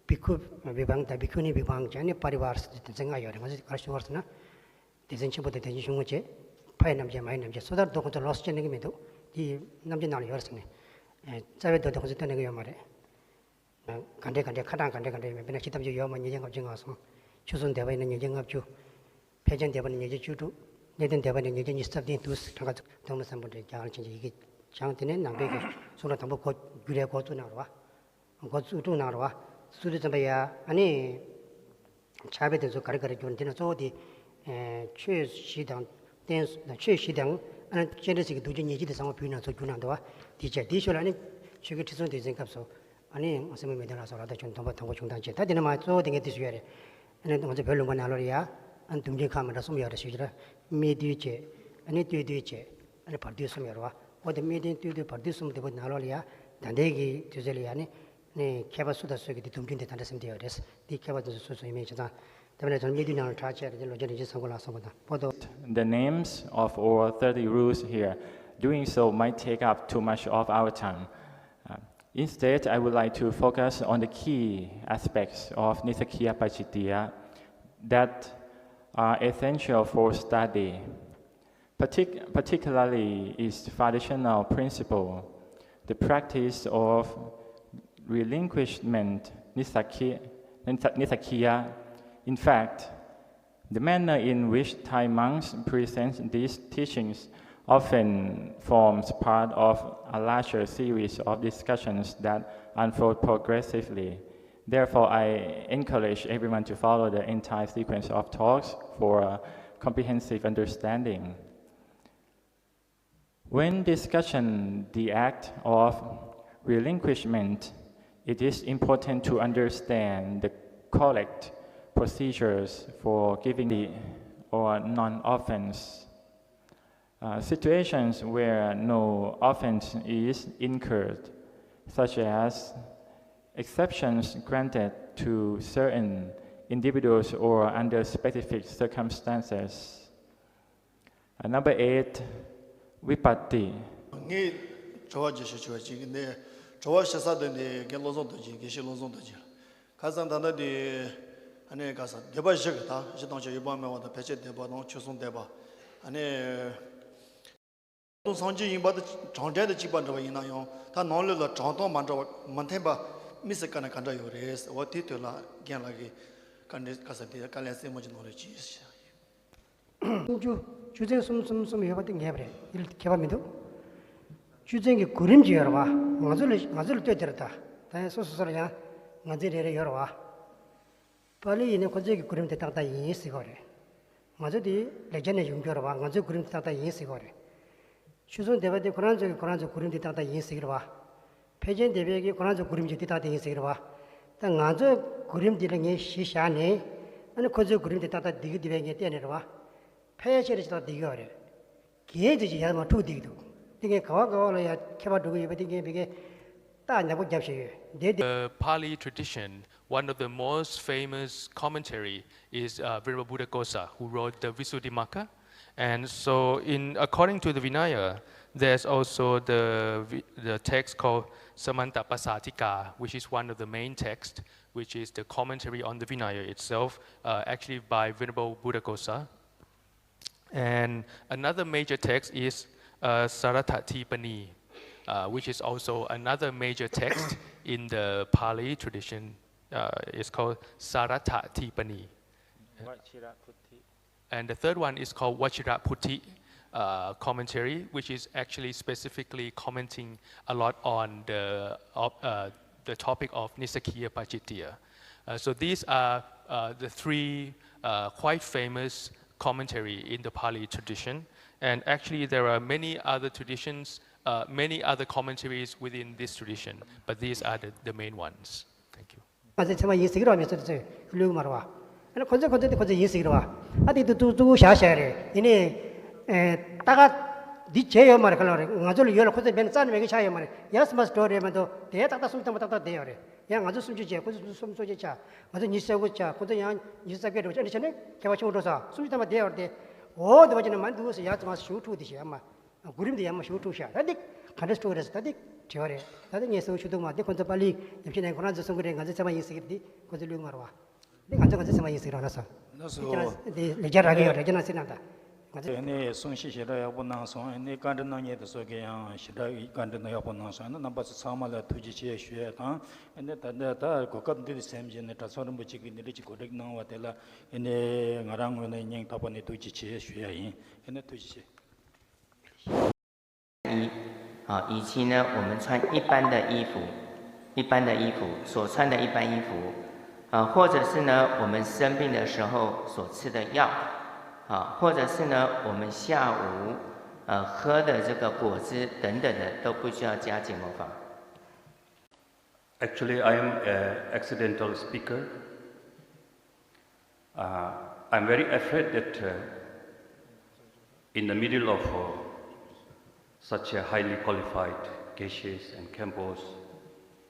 བི་ཁུ་བི་བྷང་དང་བི་ཁུ་ནི་བི་བྷང་བྱས་ཨ་ནི་པ་རི་བར་ཟེར་དེ་ཚོ་ལྔ་ཡོད་རེད། ང་ཚོས་ག་རེ་ཞུ་བར་ཟེར་ན། སྡེ་ཚན་ཆེན་པོ་དང་སྡེ་ཚན་ཆུང་ངུ་བཅས་ཕའི་རྣམ་བཅད་མའི་རྣམ་བཅད་སོ་ཐར་མདོ་ཁོང་ཚོ་ལོགས་སུ་བཅད་ནས་ཀྱི་མི་འདུག་དེའི་རྣམ་བཅད་ནང་ལ་ཡོད་རེད་ཟེར་ནས། རྩ་བའི་མདོ་དེ་ཁོང་ཚོས་བཏོན་གནང་གི་ཡོད་མ་རེད། ག་འདྲས་ག་འདྲས་ཁ་གྲངས་ག་འདྲས་ག་འདྲས་ཡོད་མེད། དཔེར་ན་ཕྱི་ཐམས་ཅད་ཡོད་མ་ཉིས་བརྒྱ་ལྔ་བཅུ་ང་གསུམ། ཆོས་སྲུང་སྡེ་པ་ཡིན་ན་ཉིས་བརྒྱ་ལྔ་བཅུ། ཕལ་ཆེར་སྡེ་པ་ཡིན་ན་ཉིས་བརྒྱ་བཅུ་དྲུག་གནས་བརྟན་སྡེ་པ་ཡིན་ན་ཉིས་བརྒྱ་ཉི་ཤུ་རྩ་བདུན་འདུག་གྲངས་ཀ་ཐོན་མི་བསམ་པོ་འདྲ་རྒྱ་གར་ཆེན་གྱི་ཡི་གེ་སྦྱངས། དེ་ནས་ནང་པའི་གི་གསུང་རབ་དང་པོ་འགོ་རྒྱུད་ལས་འགོ་བཙུགས་གནང་རོགས། འགོ་བཙུགས་གནང་རོགས། བཙུགས་དུས་ཙམ་པ་ཡ་ཨ་ནི། ཕྱག་དཔེ་དེ་ཚོ་ག་རེ་ག་རེ་བསྒྱུར་འདི་ན་གཙོ་བོ་དེ། ཨེ་ཆོས་བཞི་དང་རྟེན་ཆོས་བཞི་དང་ཨ་ནི་སྤྱན་རས་གཟིགས་ཀྱི་རྡོ་རྗེ་ཉེར་གཅིག་དེ་ཚང་མ་བོད་ནང་ཚུར་བསྒྱུར་གནང་འདུག་བ། དེ་བྱས་དེའི་ཤུལ་ལ་ཨ་ནི་ཆོས་ཀྱི་ཁྲི་སྲོང་ལྡེ་བཙན་སྐབས་སུ་ཨ་ནི་སྲས་མོ་མི་ལྡན་ལ་སོགས་ལ་དྭགས་ཆོས་སྡོམ་པ་དང་པོ་བྱུང་སྟངས་བྱས། ད་དེ་ནས་མ་གཙོ་བོ་དེ་ངས་དེ་ཞུ་ཡ་རེད། ཨ་ནི་ང་ཚོ་བོད་ལུང་པ་ནང་ལོགས་ལ་ཡ་ཨ་ནི་སྡོམ་རྒྱུན་ཁག་མི་འདྲ་གསུམ་ཡོད་རེད་ཞུ་རྒྱུ་རེད། སྨད་འདུལ་བྱས། ཨ་ནི་སྟོད་འདུལ་བྱས། ཨ་ནི་བར་འདུལ་གསུམ་ཡོད་རེད་བ། འོ་དེ་སྨད་འདུལ་སྟོད་འདུལ་བར་འདུལ་གསུམ་དེ་པོ་ནང་ལོགས་ལ་ཡ་ད་ལྟའི་གི་དུས་ཚོད་ལ་ཡ་ནི། ནས་མཁས་པ་སུ་དང་སུ་གིས་དེ་སྡོམ་རྒྱུན་དེ་ད་ལྟ་སེམས་བདེ་བ་རེད། དེ་མཁས་པ་དེ་ཚོ་སུ་སུ་ཡིན་མིན་བྱས་ཙང་། དེ་བས་ན་ཚོ་སྨད་འདུལ་ནང་ལ་གྲགས་ཆེ་རེད། དེ་ལོ་རྒྱུས་རིན་ཆེན་བཟང་པོ་ལགས་གསུངས་པ་དང་པོ་དོ། The names of all thirty rules here. Doing so might take up too much of our time. Uh, instead, I would like to focus on the key aspects of Nissaggiya Pacittiya that are essential for study. Partic- particularly its foundational principle, the practice of relinquishment, nissaggi- nissa- nissaggiya. In fact, the manner in which Thai monks present these teachings often forms part of a larger series of discussions that unfold progressively. Therefore, I encourage everyone to follow the entire sequence of talks for a comprehensive understanding. When discussing the act of relinquishment, it is important to understand the correct procedures for giving the or non-offense. Uh, situations where no offense is incurred, such as exceptions granted to certain individuals or under specific circumstances. Uh, number eight, vipatti. ངས་དྲི་བ་བརྗོད་ཤེས་བྱ་བ་ཅིག་ནས་དྲི་བ་ཞུ་ས་དེ་ནས་རྒན་བློ་བཟང་རྡོ་རྗེ། དགེ་བཤེས་བློ་བཟང་རྡོ་རྗེ། ཁ་སང་ད་ལྟ་དེ་ཨ་ནི་ཁ་སང་སྡེ་པ་བཞི་གི་ད་བཞི་དང་བཅས་ཡུལ་པ་སྨྲ་བ་དང་ཕལ་ཆེར་སྡེ་པ་དང་ཆོས་སྲུང་སྡེ་པ་ཨ་ནི། སངས་རྒྱས་ཡིན་པ་དེ་དྲང་དོན་དང་གཅིག་པ་འདྲ་བ་ཡིན་ན་ཡང་ད་ནང་ལོགས་ལ་དྲང་སྟངས་མ་འདྲ་བ་མི་མཐུན་པ་དམིགས་བསལ་ག་ནས་ག་འདྲ་ཡོད་རེད། འོ་དེའི་དོན་ལ་རྒན་ལགས་ཀྱིས་བཀའ་འདྲི་ཁ་སང་དེ་བཀའ་ལན་གསལ་མོ་ཅིག་གནང་རོགས་གྱིས་ཞུ་ཡ་ཡིན། སུམ་ཅུ་ ཆུ་ཚན་གསུམ་གསུམ་གསུམ་ཡོད་པ་དེ་ངེས་པ་རེད། དེ་ལ་ཁྱད་པར་མི་འདུག་ཆུ་ཚན་གྱི་གོ་རིམ་ཅིག་ཡོད་རེད་བ། ང་ཚོ་ལ་ང་ཚོ་ལ་ལྟོས་དེ་རེད་ད། ད་ཡང་སོ་སོ་སོ་ལ་ཡང་ངོས་འཛིན་རེ་རེ་ཡོད་རེད་བ། པཱ་ལི་ཡིན་ན་ཁོ་ཚོའི་གི་གོ་རིམ་དེ་ཏག་ཏག་ཡིན་ཟེར་གྱི་ཡོད་རེད། ང་ཚོ་དེ་ལེགས་སྦྱར་ནས་ཡོང་རྒྱུ་རེད་བ། ང་ཚོའི་གོ་རིམ་དེ་ཏག་ཏག་ཡིན་ཟེར་གྱི་ཡོད་རེད། ཆོས་སྲུང་སྡེ་པ་དེ་ཁོ་རང་ཚོའི་གི་ཁོ་རང་ཚོའི་གོ་རིམ་དེ་ཏག་ཏག་ཡིན་ཟེར་གྱི་རེད་བ། ཕལ་ཆེར་སྡེ་པའི་གི་ཁོ་རང་ཚོའི་གོ་རིམ་གྱི་དེ་ཏག་ཏག་ཡིན་ཟེར་གྱི་རེད་བ། ད་ང་ཚོའི་གོ་རིམ་དེ་ལ་ངས་གཞི་བཞག་ནས་ཨ་ནི་ཁོ་ཚོའི་གོ་རིམ་དེ་ཏག་ཏག་བསྡད་ཀྱི་འདུག་པས་ངས་བལྟས་ནས་རེད་བ། ཕལ་ཆེར་ཅིག་ཏག་བསྡད་ཀྱི་ཡོད་རེད། གལ་ཏེ་ཅིག་ཡར་མར་འཁྲུག་བསྡད་ཀྱི་འདུག་དེ་ངས་ག་བ་ག་བ་ལ་ཡ་ཁྱད་པར་འགྲོ་གི་ཡོད་པ་དེ་ངས་ཕ་གིར་རྟགས་ཡག་པོ་བརྒྱབ་བཞག་ཡོད། དེ་དེ། The Pali tradition, one of the most famous commentary is uh, Venerable Buddhaghosa, who wrote the Visuddhimagga. And so, in according to the Vinaya, there's also the vi- the text called Samantapasādika, which is one of the main texts, which is the commentary on the Vinaya itself, uh, actually by Venerable Buddhaghosa. And another major text is uh, Sāratthatipani, uh, which is also another major text in the Pali tradition. Uh, it's called Sāratthatipani. And the third one is called Vajiraputhi uh, commentary, which is actually specifically commenting a lot on the, uh, the topic of Nissaggiya Pācittiya. Uh, so these are uh, the three uh, quite famous commentary in the Pali tradition. And actually, there are many other traditions, uh, many other commentaries within this tradition, but these are the, the main ones. Thank you. ང་ཚོའི་ཚད་མ་ཡིན་ཟེར་གྱི་རེད་བ། མི་ཚོ་དེ་ཚོས་ལུས་ཀྱི་མ་རེད་བ། ཨ་ནི་ཁོ་ཚོས་ཁོ་ཚོས་དེ་ཁོ་ཚོས་ཡིན་ཟེར་གྱི་རེད་བ། ཨ་དེ་དུ་ཏུ་ཏུ་བཞག་བཞག་རེད། ཡིན་ནའི་ཨེ་ད་ག་འདི་བྱས་ཡོད་མ་རེད། ག་ལ་རེད། ང་ཚོ་ལ་ཡོད་ལ་ཁོ་ཚོས་མེད་ན་རྩ་ནས་མེད་མཁན་ཆགས་ཡོད་མ་རེད། ཡ་སི་མ་སི་འགྲོ་རེད་མ་གཏོགས་དེ་ཏག་ཏག་སུམ་ཅུ་ཐམ་པ་ཏག་ཏག་བསྡད་ཡོད་རེད། ཡང་ང་ཚོ་སུམ་ཅུ་བྱས། ཁོ་ཚོ་སུམ་ཅུ་སོ་བརྒྱད་ཆགས། ང་ཚོ་ཉི་ཤུ་རྩ་དགུ་ཆགས། ཁོ་ཚོ་ཡང་ཉི་ཤུ་རྩ་བརྒྱད་འགྲོ་ཆགས། འདི་བྱས་ན་ཁྱད་པར་ཆེན་པོ་འགྲོ་ས། སུམ་ཅུ་ཐམ་པ་བསྡད་ཡོད་རེད་དེ། འོ་དེ་བ་བྱས་ན་མ་འདུག་ཟེར། ཡ་སི་མ་སི་ཞུ་འཁྲུག་དེ་བྱས་ཡ་མ། གོ་རིམ་དེ་ཡང་མ་ཞུ་འཁྲུག་ཤག་ད་འདི་ག་འདྲ་འཁྲུག་རེད་ཟེར། ད་འདི་དྲི་བ་རེད། ད་འདི་ངས་གསལ་པོ་ཞུ་ཐུབ་མ། འདི་ཁོ་ཚོ་པཱ་ལི་ཉམས་ཞིབ་ནས་ཁོ་རང་ཚོ་གསུང་གི་རེད། ང་ཚོ་ཚད་མ་ཡིན་ཟེར་གི་རེད། འདི་ཁོ་ཚོ་ལུས་མ་རེད་བ། འདི་ང་ཚོ་ང་ཚོ་ཚད་མ་ཡིན་ཟེར་གི་རེད། ལགས་སོ། ལགས་སོ། འདི་ལེགས་སྦྱར་རག་གི་ཡོད་རེད། ཁྱེད་རང་སེམས་ནང་ད་ང་ཚོ། ཨ་ནི་གསུང་བཤད་ཞེ་དྲག་ཡག་པོ་གནང་སོང་། ཨ་ནི་བཀའ་འདྲི་གནང་མཁན་དེ་ཚོ་གིས་ཡང་ཞེ་དྲག་བཀའ་འདྲི་གནང་ཡག་པོ་གནང་སོང་། ཨ་ནི་རྣམ་པ་ཚོ་ཚང་མ་ལ་ཐུགས་རྗེ་ཆེ་ཞུ་ཡ་དང་། ཨ་ནི་ད་ལྟ་ད་གོ་སྐབས་འདི་ལ་སེམས་བྱས་ནས་གྲྭ་ཚང་རིན་པོ་ཆེ་གིས་འདི་འདྲ་ཅིག་གོ་སྒྲིག་གནང་བ་དེ་ལ་ཨ་ནི་ང་རང་ངོས་ནས་སྙིང་ཐག་པ་ནས་ཐུགས་རྗེ་ཆེ་ཞུ་ཡ་ཡིན། ཨ་ནི་ཐུགས་རྗེ་ཆེ། 一，啊，以及呢，我们穿一般的衣服，一般的衣服所穿的一般衣服，啊，或者是呢，我们生病的时候所吃的药，啊，或者是呢，我们下午呃喝的这个果汁等等的，都不需要加紧模仿。 Actually, I am an accidental speaker. Uh, I'm very afraid that uh, in the middle of uh, such a highly qualified Geshes and Khenpos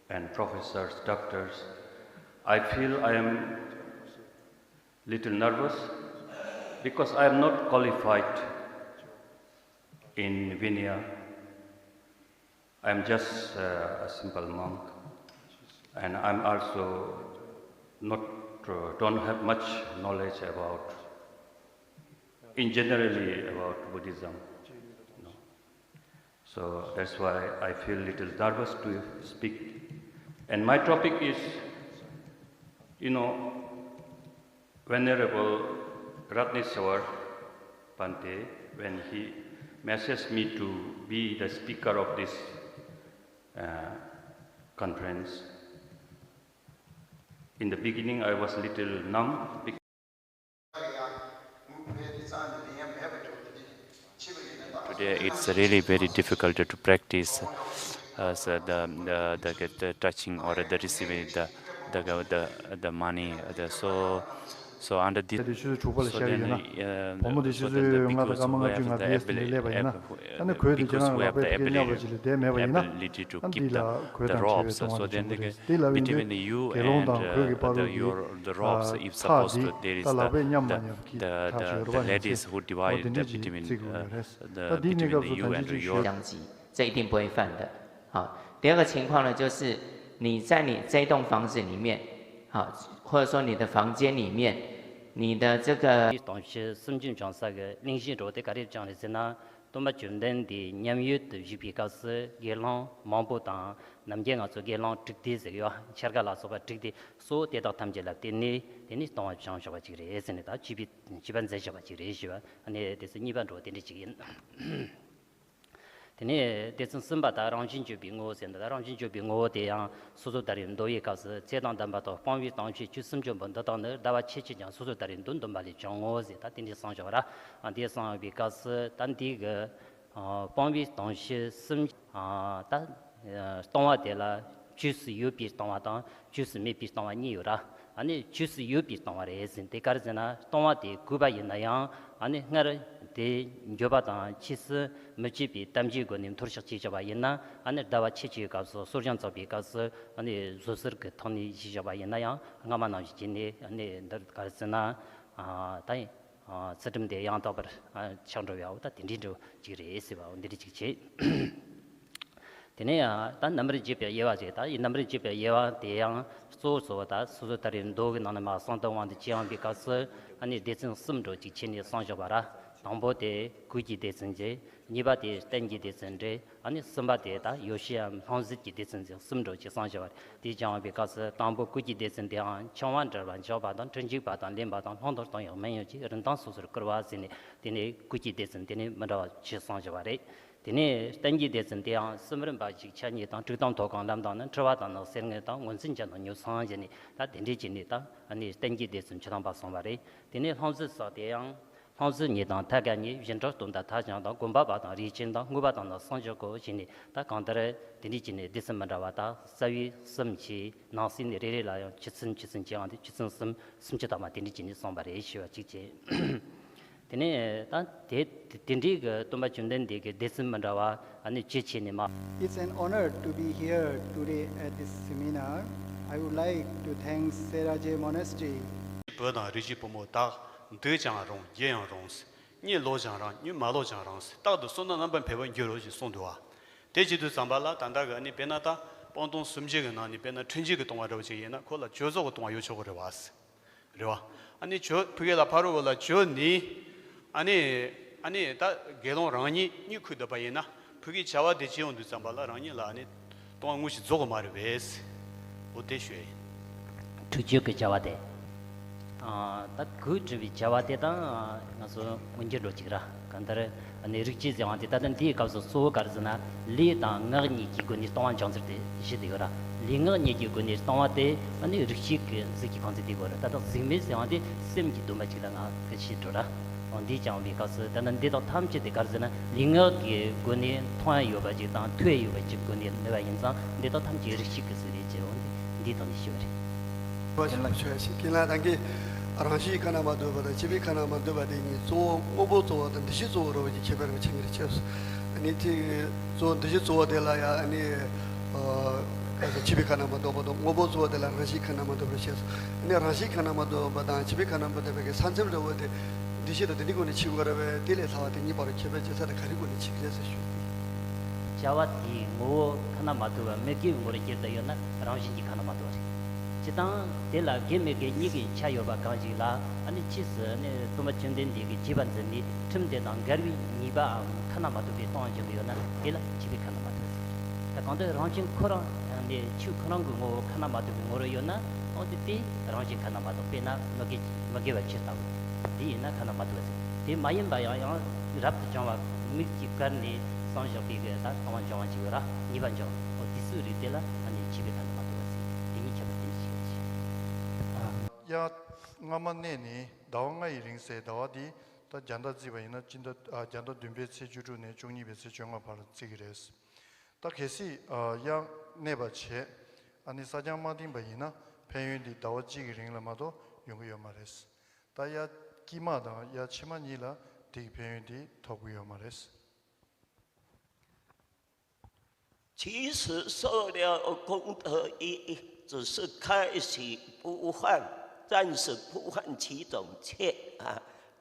and professors, doctors, I feel I am little nervous because I am not qualified in Vinaya. I am just uh, a simple monk, and I am also not uh, don't have much knowledge about in generally about Buddhism. No. So that's why I feel little nervous to speak. And my topic is, you know, Venerable Ratneswar Bhante, when he messaged me to be the speaker of this uh, conference, in the beginning I was little numb. Because Today it's really very difficult to practice uh, so the, the, the, the touching or the receiving the, the, the, the money. The, so, so under this, so then, uh, so then the bhikkhus who have the abil- ab- bhikkhus who have the ability, the, the robes, so then the, between you and uh, the, your, the robes, if suppose there is the, the, the, the ladies who divide the between uh, the between you and your 这一定不会犯的。好，第二个情况呢，就是你在你这栋房子里面，好，或者说你的房间里面，你的这个 དང་ཕྱི་སུམ་ཅུ་འབྱུང་ས་གི་གླེང་གཞི་འགྲོ་དེ་ག་རེ་བྱུང་རེད་ཟེར་ན། སྟོན་པ་བཅོམ་ལྡན་འདས་མཉམ་ཡུལ་དུ་བཞུགས་པའི་སྐབས་སུ་དགེ་སློང་མང་པོ་དང་ནམ་རྒྱུན་ང་ཚོ་དགེ་སློང་དྲུག་སྡེ་ཟེར་གི་ཡོད། འཆར་ཀ་ལ་སོགས་པ་དྲུག་སྡེ་གཙོ་བོ་དེ་དག་ཐམས་ཅད་ལ་བརྟེན་ནས་དེ་ནས་སྟོང་པ་བྱང་ཆོག་པ་ཅིག་རེད་ཟེར་ནས་ད་བཅོས་པའི་བཅོས་པ་མཛད་བཞག་པ་ཅིག་རེད་ཞུ་བ། ཨ་ནི་དེ་ཚོ་གཉིས་པ་འགྲོ་དེ་འདྲ་ཅིག་ཡིན། དེ་ནས་སྡེ་ཚན་གསུམ་པ་དག་རང་བཞིན་བརྗོད་པའི་ངོ་བོ་ཟེར་འདུག་ད་རང་བཞིན་བརྗོད་པའི་ངོ་བོ་དེ་ཡང་སོ་སོར་བརྡར་བའི་མདོ་ཡི་སྐབས་སུ་ཚེ་དང་ལྡན་པ་དང་སྤངས་པའི་དང་བྱེད་ཆོས་སུམ་ཅུ་པོ་འདི་དག་ནི་ཟླ་བ་ཕྱེད་ཀྱིས་ཀྱང་སོ་སོར་བརྡར་བའི་མདོ་འདོན་པ་ལས་བྱུང་ངོ་ཟེར། ད་དེ་འདྲའི་གསུངས་བཞག་ར། ཨ་འདི་གསུངས་པའི་སྐབས་སུ་ད་འདི་གི་ཨ་སྤངས་པའི་དང་བྱེད་སུམ་ཨ་ད་ཨ་སྟོང་པ་དེ་ལ་རྗེས་སུ་ཡོད་པའི་སྟོང་པ་དང་རྗེས་སུ་མེད་པའི་སྟོང་པ་གཉིས་ཡོད་ར། ཨ་ནི་རྗེས་སུ་ཡོད་པའི་སྟོང་པ་རེད་ཟེར། དེ་ག་རེ་ཟེར་ན་སྟོང་པ་དེ་གུས་པ་ཡིན་ན་ཡང་ཨ་ནི་སྔར་དེ་འགྱོད་པ་དང་ཕྱིས་སུ་མི་བྱེད་པའི་དམ་བཅའི་སྒོ་ནས་མཐོལ་བཤགས་བྱས་བཞག་པ་ཡིན་ན། ཨ་ནི་ཟླ་བ་ཕྱེད་ཀྱི་སྐབས་སུ་གསོ་སྦྱོང་བརྩམས་པའི་སྐབས་སུ་ཨ་ནི་བཟོད་གསོལ་གྱི་ཐོག་ནས་བྱས་བཞག་པ་ཡིན་ན་ཡང་སྔ་མ་ནང་བཞིན་བྱས་ནས་ཨ་ནི་འདིར་ག་རེ་ཟེར་ན་ཨ་ད་ཡིན་ཨ་ཚུལ་ཁྲིམས་དེ་ཡང་དག་པར་ཨ་ཆགས་འགྲོ་བའོ། ད་དེ་འདྲའི་འགྲོ་གཅིག་རེད་ཟེར་བའོ། འདི་འདྲ་གཅིག་བྱས། དེ་ནས་ཡང་ད་རྣམ་པར་འབྱེད་པའི་དབྱེ་བ་ཟེར། ད་ཡི་རྣམ་པར་འབྱེད་པའི་དབྱེ་བ་དེ་ཡང་གཙོ་བོ་གཙོ་བོ་ད་སོ་སོར་བརྡར་བའི་མདོ་གི་ནང་ནས་མར་གསང་སྟེ་དབང་དུ་བྱས་ཡོང་བའི་སྐབས་སུ་ཨ་ནི་སྡེ་ཚན་གསུམ་འགྲོ་གཅིག་བྱས་ནས་གསུངས་བཞག་པ་ར། དང་པོ་དེ་གོས་ཀྱི་སྡེ་ཚན་ཟེར། གཉིས་པ་དེ་རྟེན་གྱི་སྡེ་ཚན་རེད། ཨ་ནི་གསུམ་པ་དེ་ད་ཡོ་བྱད་ཡམ་ལྷུང་བཟེད་ཀྱི་སྡེ་ཚན་ཟེར་གསུམ་འགྲོ་གཅིག་གསུངས་བཞག་པ་རེད། དེ་བྱས་ཡོང་བའི་སྐབས་སུ་དང་པོ་གོས་ཀྱི་སྡེ་ཚན་དེའང་འཆིང་བ་འབྲལ་བར་འཇོག་པ་དང་དྲིན་འཇུག་པ་དང་ལེན་པ་དང་ལྷུང་དུ་གཏོང་ཡང་སྨན་ཡོན་གྱི་རིན་ཐང་སོ་སོར་བསྐུར་བ་ཟེར་ནས་དེ་ནས་གོས་ཀྱི་སྡེ་ཚན་དེ་ནས་མི་འདྲ་བ་ཆེ་གསུངས་བཞག་པ་རེད། དེ་ནས་རྟེན་གྱི་སྡེ་ཚན་དེའང་གསུམ་རིམ་པ་བཞི་ཆ་གཉིས་དང་དྲུག་དང་མཐོ་གང་ལམ་དང་ནི་འཁྲུལ་བ་དང་ནི་སེལ་ངེས་དང་ངོས་འཛིན་ཅན་དང་ཉོ་ཚོང་བྱས་ནས་ད་དེ་འདྲའི་བྱས་ནས་ད་ཨ་ནི་རྟེན་གྱི་སྡེ་ཚན་བཅུ་ཐམ་པ་གསུངས་པ་རེད། དེ་ནས་ལྷུང་བཟེད་སོགས་དེ་ཡང་ལྷུང་བཟེད་གཉིས་དང་ཐད་ཀ་གཉིས་བཞིན་གྲོགས་སྟོན་དང་ཐ་ཞང་དང་སྒོམ་པ་པ་དང་རིགས་ཅན་དང་དངོས་པོ་དང་ནི་སངས་རྒྱས་སྐུ་བྱས་ནས་ད་གང་ལྟར་དེ་འདྲའི་བྱས་ནས་སྡེ་ཚན་མི་འདྲ་བ་དག་རྩ་བའི་གསུམ་གྱིས་ནང་གསེས་ནས་རེ་རེ་ལ་ཡང་བཅུ་ཚན་བཅུ་ཚན་བྱས་ཡང་དེ་བཅུ་ཚན་གསུམ་སུམ་ཅུ་ཐམ་པ་དེ་འདྲའི་བྱས་ནས་གསུངས་པ་རེད་ཞུ་བ་གཅིག་བྱས། དེ་ནས་ད་དེ་དེ་འདྲའི་གི་སྟོན་པ་བཅོམ་ལྡན་འདས་ཀྱི་སྡེ་ཚན་མི་འདྲ་བ་ཨ་ནི་བཅུ་བྱས་ནས་མ། It's an honor to be here today at this seminar. I would like to thank Seraje Monastery. བུ་དང་རིགས་ཀྱི་བུ་མོ་དག་འདོད་ཀྱང་རུང་རྒྱལ་ཡང་རུང་། གཉིད་ལོག་ཀྱང་རུང་གཉིད་མ་ལོག་ཀྱང་རུང་། རྟག་ཏུ་བསོད་ནམས་རྣམ་པར་འཕེལ་བར་འགྱུར་རོ་ཞེས་གསུངས་འདུག་བ། དེ་བྱེད་དུས་ཙམ་པ་ལ་ད་ལྟ་གི་ཨ་ནི་དཔེར་ན་ད་སྤངས་སྟོང་སུམ་བརྒྱ་གི་ནང་ནས་དཔེར་ན་ཁྲིམས་གཅོད་ཀྱི་ལྟུང་བ་འདྲ་བོ་ཅིག་ཡིན་ན་ཁོ་ལ་བྱོལ་སོགས་ཀྱི་ལྟུང་བ་ཡོད་ཆོག་གི་རེད་བ། རེད་བ། ཨ་ནི་བྱོལ་ཕ་གི་ལ་ཕ་རོལ་པོ་ལ་བྱོལ་ནི། ཨ་ནི། ཨ་ནི་ད་དགེ་སློང་རང་ཉིད་གཉིད་ཁུག་བསྡད་པ་ཡིན་ན་ཕ་གིའི་བྱ་བ་དེ་བྱེད་ཡོང་དུས་ཙམ་པ་ལ་རང་ཉིད་ལ་ཨ་ནི་ལྟུང་བ་དངོས་གཞི་རྫོགས་ཀྱི་མ་རེད་པས། འོ་དེ་ཞུ་ཡ་ཡིན། ཁྲིམས་གཅོད་ཀྱི་བྱ་བ་དེ། ཨ་ད་གོས་འཁྲུ་བའི་བྱ་བ་དེ་དང་ང་ཚོ་མངོན་གྱུར་འགྲོ་གཅིག་ར། གང་ལྟར་ཨ་ནི་རིགས་གཅོད་ཟེར་བ་དེ་ད་ལྟ་འདིའི་སྐབས་སུ་གཙོ་བོ་ག་རེ་ཟེར་ན་ལུས་དང་ངག་གཉིས་ཀྱི་སྒོ་ནས་ལྟུང་བ་འབྱུང་ཚུལ་དེ་བཞི་དེ་ཡོད་ར། ལུས་ངག་གཉིས་ཀྱི་སྒོ་ནས་ལྟུང་བ་དེ་ཨ་ནི་རིགས་གཅོད་ཀྱི་གཟུགས་ཀྱི་ཁོང་ཚོས་དེ་དགོས་ར། ད་ལྟ་གཟུགས་མེད་ཟེར་བ་དེ་སེམས་ཀྱི་སྡོམ་པ་ཅིག་ལ་ང་གི་ཤེས་འགྲོ་ར། འོ་འདིས་ཀྱང་བའི་སྐབས་སུ་ད་ལྟ་འདི་དག་ཐམས་ཅད་དེ་ག་རེ་ཟེར་ན་ལུས་ངག་གི་སྒོ་ནས་མཐོང་ཡ་ཡོད་པ་ཅིག་དང་ཐོས་ཡ་ཡོད་པ་ཅིག་སྒོ་ནས་ལུས་པ་ཡིན་ཙང་འདི་དག་ཐམས་ཅད་རིགས་གཅོད་ཀྱི་གཟུགས་རེད་ཅེས་འོ་འདི་འདིའི་སྟེང་ནས་ཞུ་བ་རེད། བ་ཅན་ལ་ཆོས་ཤིག་ཀྱི་ལ་དང་གི་རང་བཞིན་ཁ་ན་མ་ཐོ་བ་དང་བྱས་པའི་ཁ་ན་མ་ཐོ་བ་དེ་གཉིས་གཙོ་བོ་དངོས་པོ་གཙོ་བོ་དང་འདུ་བྱེད་གཙོ་བོ་རུ་བ་ཅིག་ཁྱད་པར་བ་ཆགས་ཀྱི་རེད་ཅེས། ཨ་ནི་དེ་གཙོ་བོ་འདུ་བྱེད་གཙོ་བོ་དེ་ལ་ཡ་ཨ་ནི། བྱས་པའི་ཁ་ན་མ་ཐོ་བ་དང་དངོས་པོ་གཙོ་བོ་དེ་ལ་རང་བཞིན་ཁ་ན་མ་ཐོ་བར་བཤད་སོ། ཨ་ནི་རང་བཞིན་ཁ་ན་མ་ཐོ་བ་དང་བྱས་པའི་ཁ་ན་མ་ཐོ་བའི་ས་མཚམས་རེ་བ་དེ་འདུ་བྱེད་དང་དེ་འདྲའི་སྒོ་ནས་ཕྱེ་དགོས་རེད་པས། དེ་ལས་ལྷག་པ་དེ་གཉིས་བར་ཁྱད་པར་ཕྱེ་ས་དེ་ག་རེ་སྒོ་ནས་ཕྱེ་གི་རེད་ཟེར་ཞུ། བྱ་བ་དེའི་ངོ་བོ་ཁ་ན་མ་ཐོ་བ་མི་དགེ་བའི་ངོ་བོར་གྱུར་ཏེ་ཡོད་ན་རང་བཞིན་གྱིས་ཁ་ན་མ་ཐོ་བ་རེད། སྤྱིར་བཏང་དེ་ལ་དགེ་མི་དགེ་གཉིས་ཀྱི་ཆ་ཡོད་པ་གང་ཞིག་ལ་ཨ་ནི་ཕྱིས་སུ་ནི་སྟོན་པ་བཅོམ་ལྡན་འདས་ཀྱིས་བྱས་པ་འཛིན་པའི་ཁྲིམས་དེ་དང་འགལ་བའི་ཉེས་པའམ་ཁ་ན་མ་ཐོ་བའི་སྟོང་འཇོག་གི་ཡོད་ན་དེ་ལ་བྱས་པའི་ཁ་ན་མ་ཐོ་བ་ཟེར། ད་གང་ལྟར་རང་བཞིན་ཁོ་རང་ནི་ཆོས་ཁོ་རང་གི་ངོ་བོ་ཁ་ན་མ་ཐོ་བའི་ངོ་བོར་ཡོད་ན་ཨོ་དེ་དེ་རང་བཞིན་ཁ་ན་མ་ཐོ་དཔེར་ན་མི་དགེ་མི་དགེ་བ་ཕྱི་ལྟ་བུ་དེ་ཡིན་ན་ཁ་ན་མ་ཐོ་བ་ཟེར། དེ་མ་ཡིན་པ་ཡང་ཡང་རབ་ཏུ་བྱུང་བ་མིག་གིས་བཀར་ནས་བསམ་བཞག་པའི་གི་ད་ལྟུང་བ་འབྱུང་བ་ཅིག་ཡོད་ར། ཉེས་པ་འབྱུང་ཨོ་དེ་ཚོའི་རིགས་དེ་ལ་ཨ་ནི་བྱས་པའི་ཁ་ན་མ་ཐོ་བ་ཟེར། དེ་གཉིས་ཁྱད་པར་དེ་འདྲ་ཞིག་ཡོད་ཅེས། དབྱར་སྔ་མ་གནས་ནས་ཟླ་བ་ལྔ་ཡི་རིང་ཟེར་ཟླ་བ་འདི་ད་རྒྱ་ཟླ་བརྩིས་པ་ཡིན་ན་སྤྱི་ཟླ་ཨ་རྒྱ་ཟླ་བདུན་པའི་ཚེས་བཅུ་དྲུག་ནས་བཅུ་གཉིས་པའི་ཚེས་བཅོ་ལྔ་བར་བརྩི་གི་རེད། ད་གལ་སྲིད་ཨ་དབྱར་གནས་པ་བྱས་ཨ་ནི་གསར་རྐྱང་མ་བཏིང་པ་ཡིན་ན་ཕན་ཡོན་འདི་ཟླ་བ་གཅིག་གི་རིང་ལ་མ་གཏོགས་ཡོང་གི་ཡོད་མ་རེད། ད་དབྱར་དཀྱིལ་མ་དང་དབྱར་ཕྱི་མ་གཉིས་ལ་དེ་གི་ཕན་ཡོན་འདི་ཐོབ་ཀྱི་ཡོད་མ་རེད། ཆོས་སུ་གསོལ་ལ་གོང་དུ་འོས། ཇི་སྲིད་ཁ་ཞིག་པུ་ཧན། བཙན་ཞིག་པུ་ཧན་ཇི་ཙམ་ཆེ།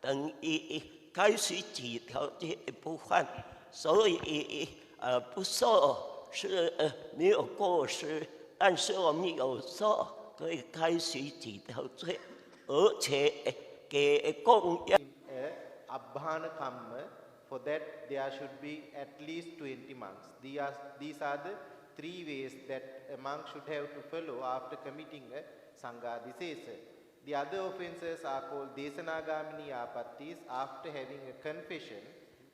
དང་ཨི་ཁ་ཞིག་ཇི་ཐག་ཇི་པུ་ཧན། 所以不说是没有过失，但是我们有做，所以开始几条罪，而且给供养。 अभान कम्म For that, there should be at least twenty monks. These are, these are the three ways that a monk should have to follow after committing a Sangha disesa. The other offenses are called Desanagamini Apattis. After having a confession,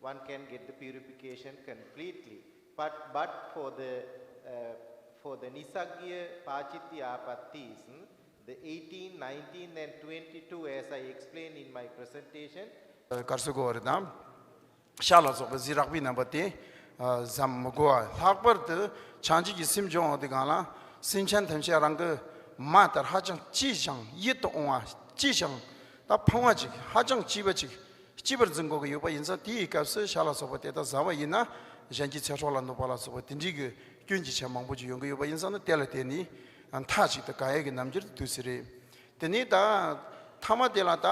one can get the purification completely. But, but for the uh, for the Nisaggiya Pācitti Apattis, hmm, the eighteen, nineteen, and twenty-two, as I explained in my presentation, གར་སོ་གོ་བ་རེད་དམ། ཤ་ལ་སོགས་པའི་གཟི་རགས་པའི་རྣམ་པ་དེ་ཨ་བཟའ་མི་དགོས་པ། ལྷག་པར་དུ་བྱང་ཆུབ་ཀྱི་སེམས་སྦྱོང་བ་དེ་གང་ལ་སེམས་ཅན་ཐམས་ཅད་རང་གི་མ་ལྟར་ཧ་ཅང་གཅེས་ཤིང་ཡིད་དུ་འོང་བ། གཅེས་ཤིང་ད་ཕངས་པ་ཅིག་ཧ་ཅང་གཅེས་པ་ཅིག་གཅེས་པར་འཛིན་དགོས་ཀྱི་ཡོད་པ་ཡིན་ཙང་། དེའི་སྐབས་སུ་ཤ་ལ་སོགས་པ་དེ་དག་བཟའ་བ་ཡིན་ན་གཞན་གྱི་ཚེ་སྲོག་ལ་གནོད་པ་ལ་སོགས་པ་དེ་འདྲའི་གི་སྐྱོན་གྱི་ཆ་མང་པོ་ཅིག་ཡོང་གི་ཡོད་པ་ཡིན་ཙང་ནི། དེ་ལ་བརྟེན་ནས་མཐའ་གཅིག་ཏུ་ག་ཡེ་གི་རྣམ་འགྱུར་དུ་དུས་སུ་རེད། དེ་ནས་ད་ཐ་མ་དེ་ལ་ད་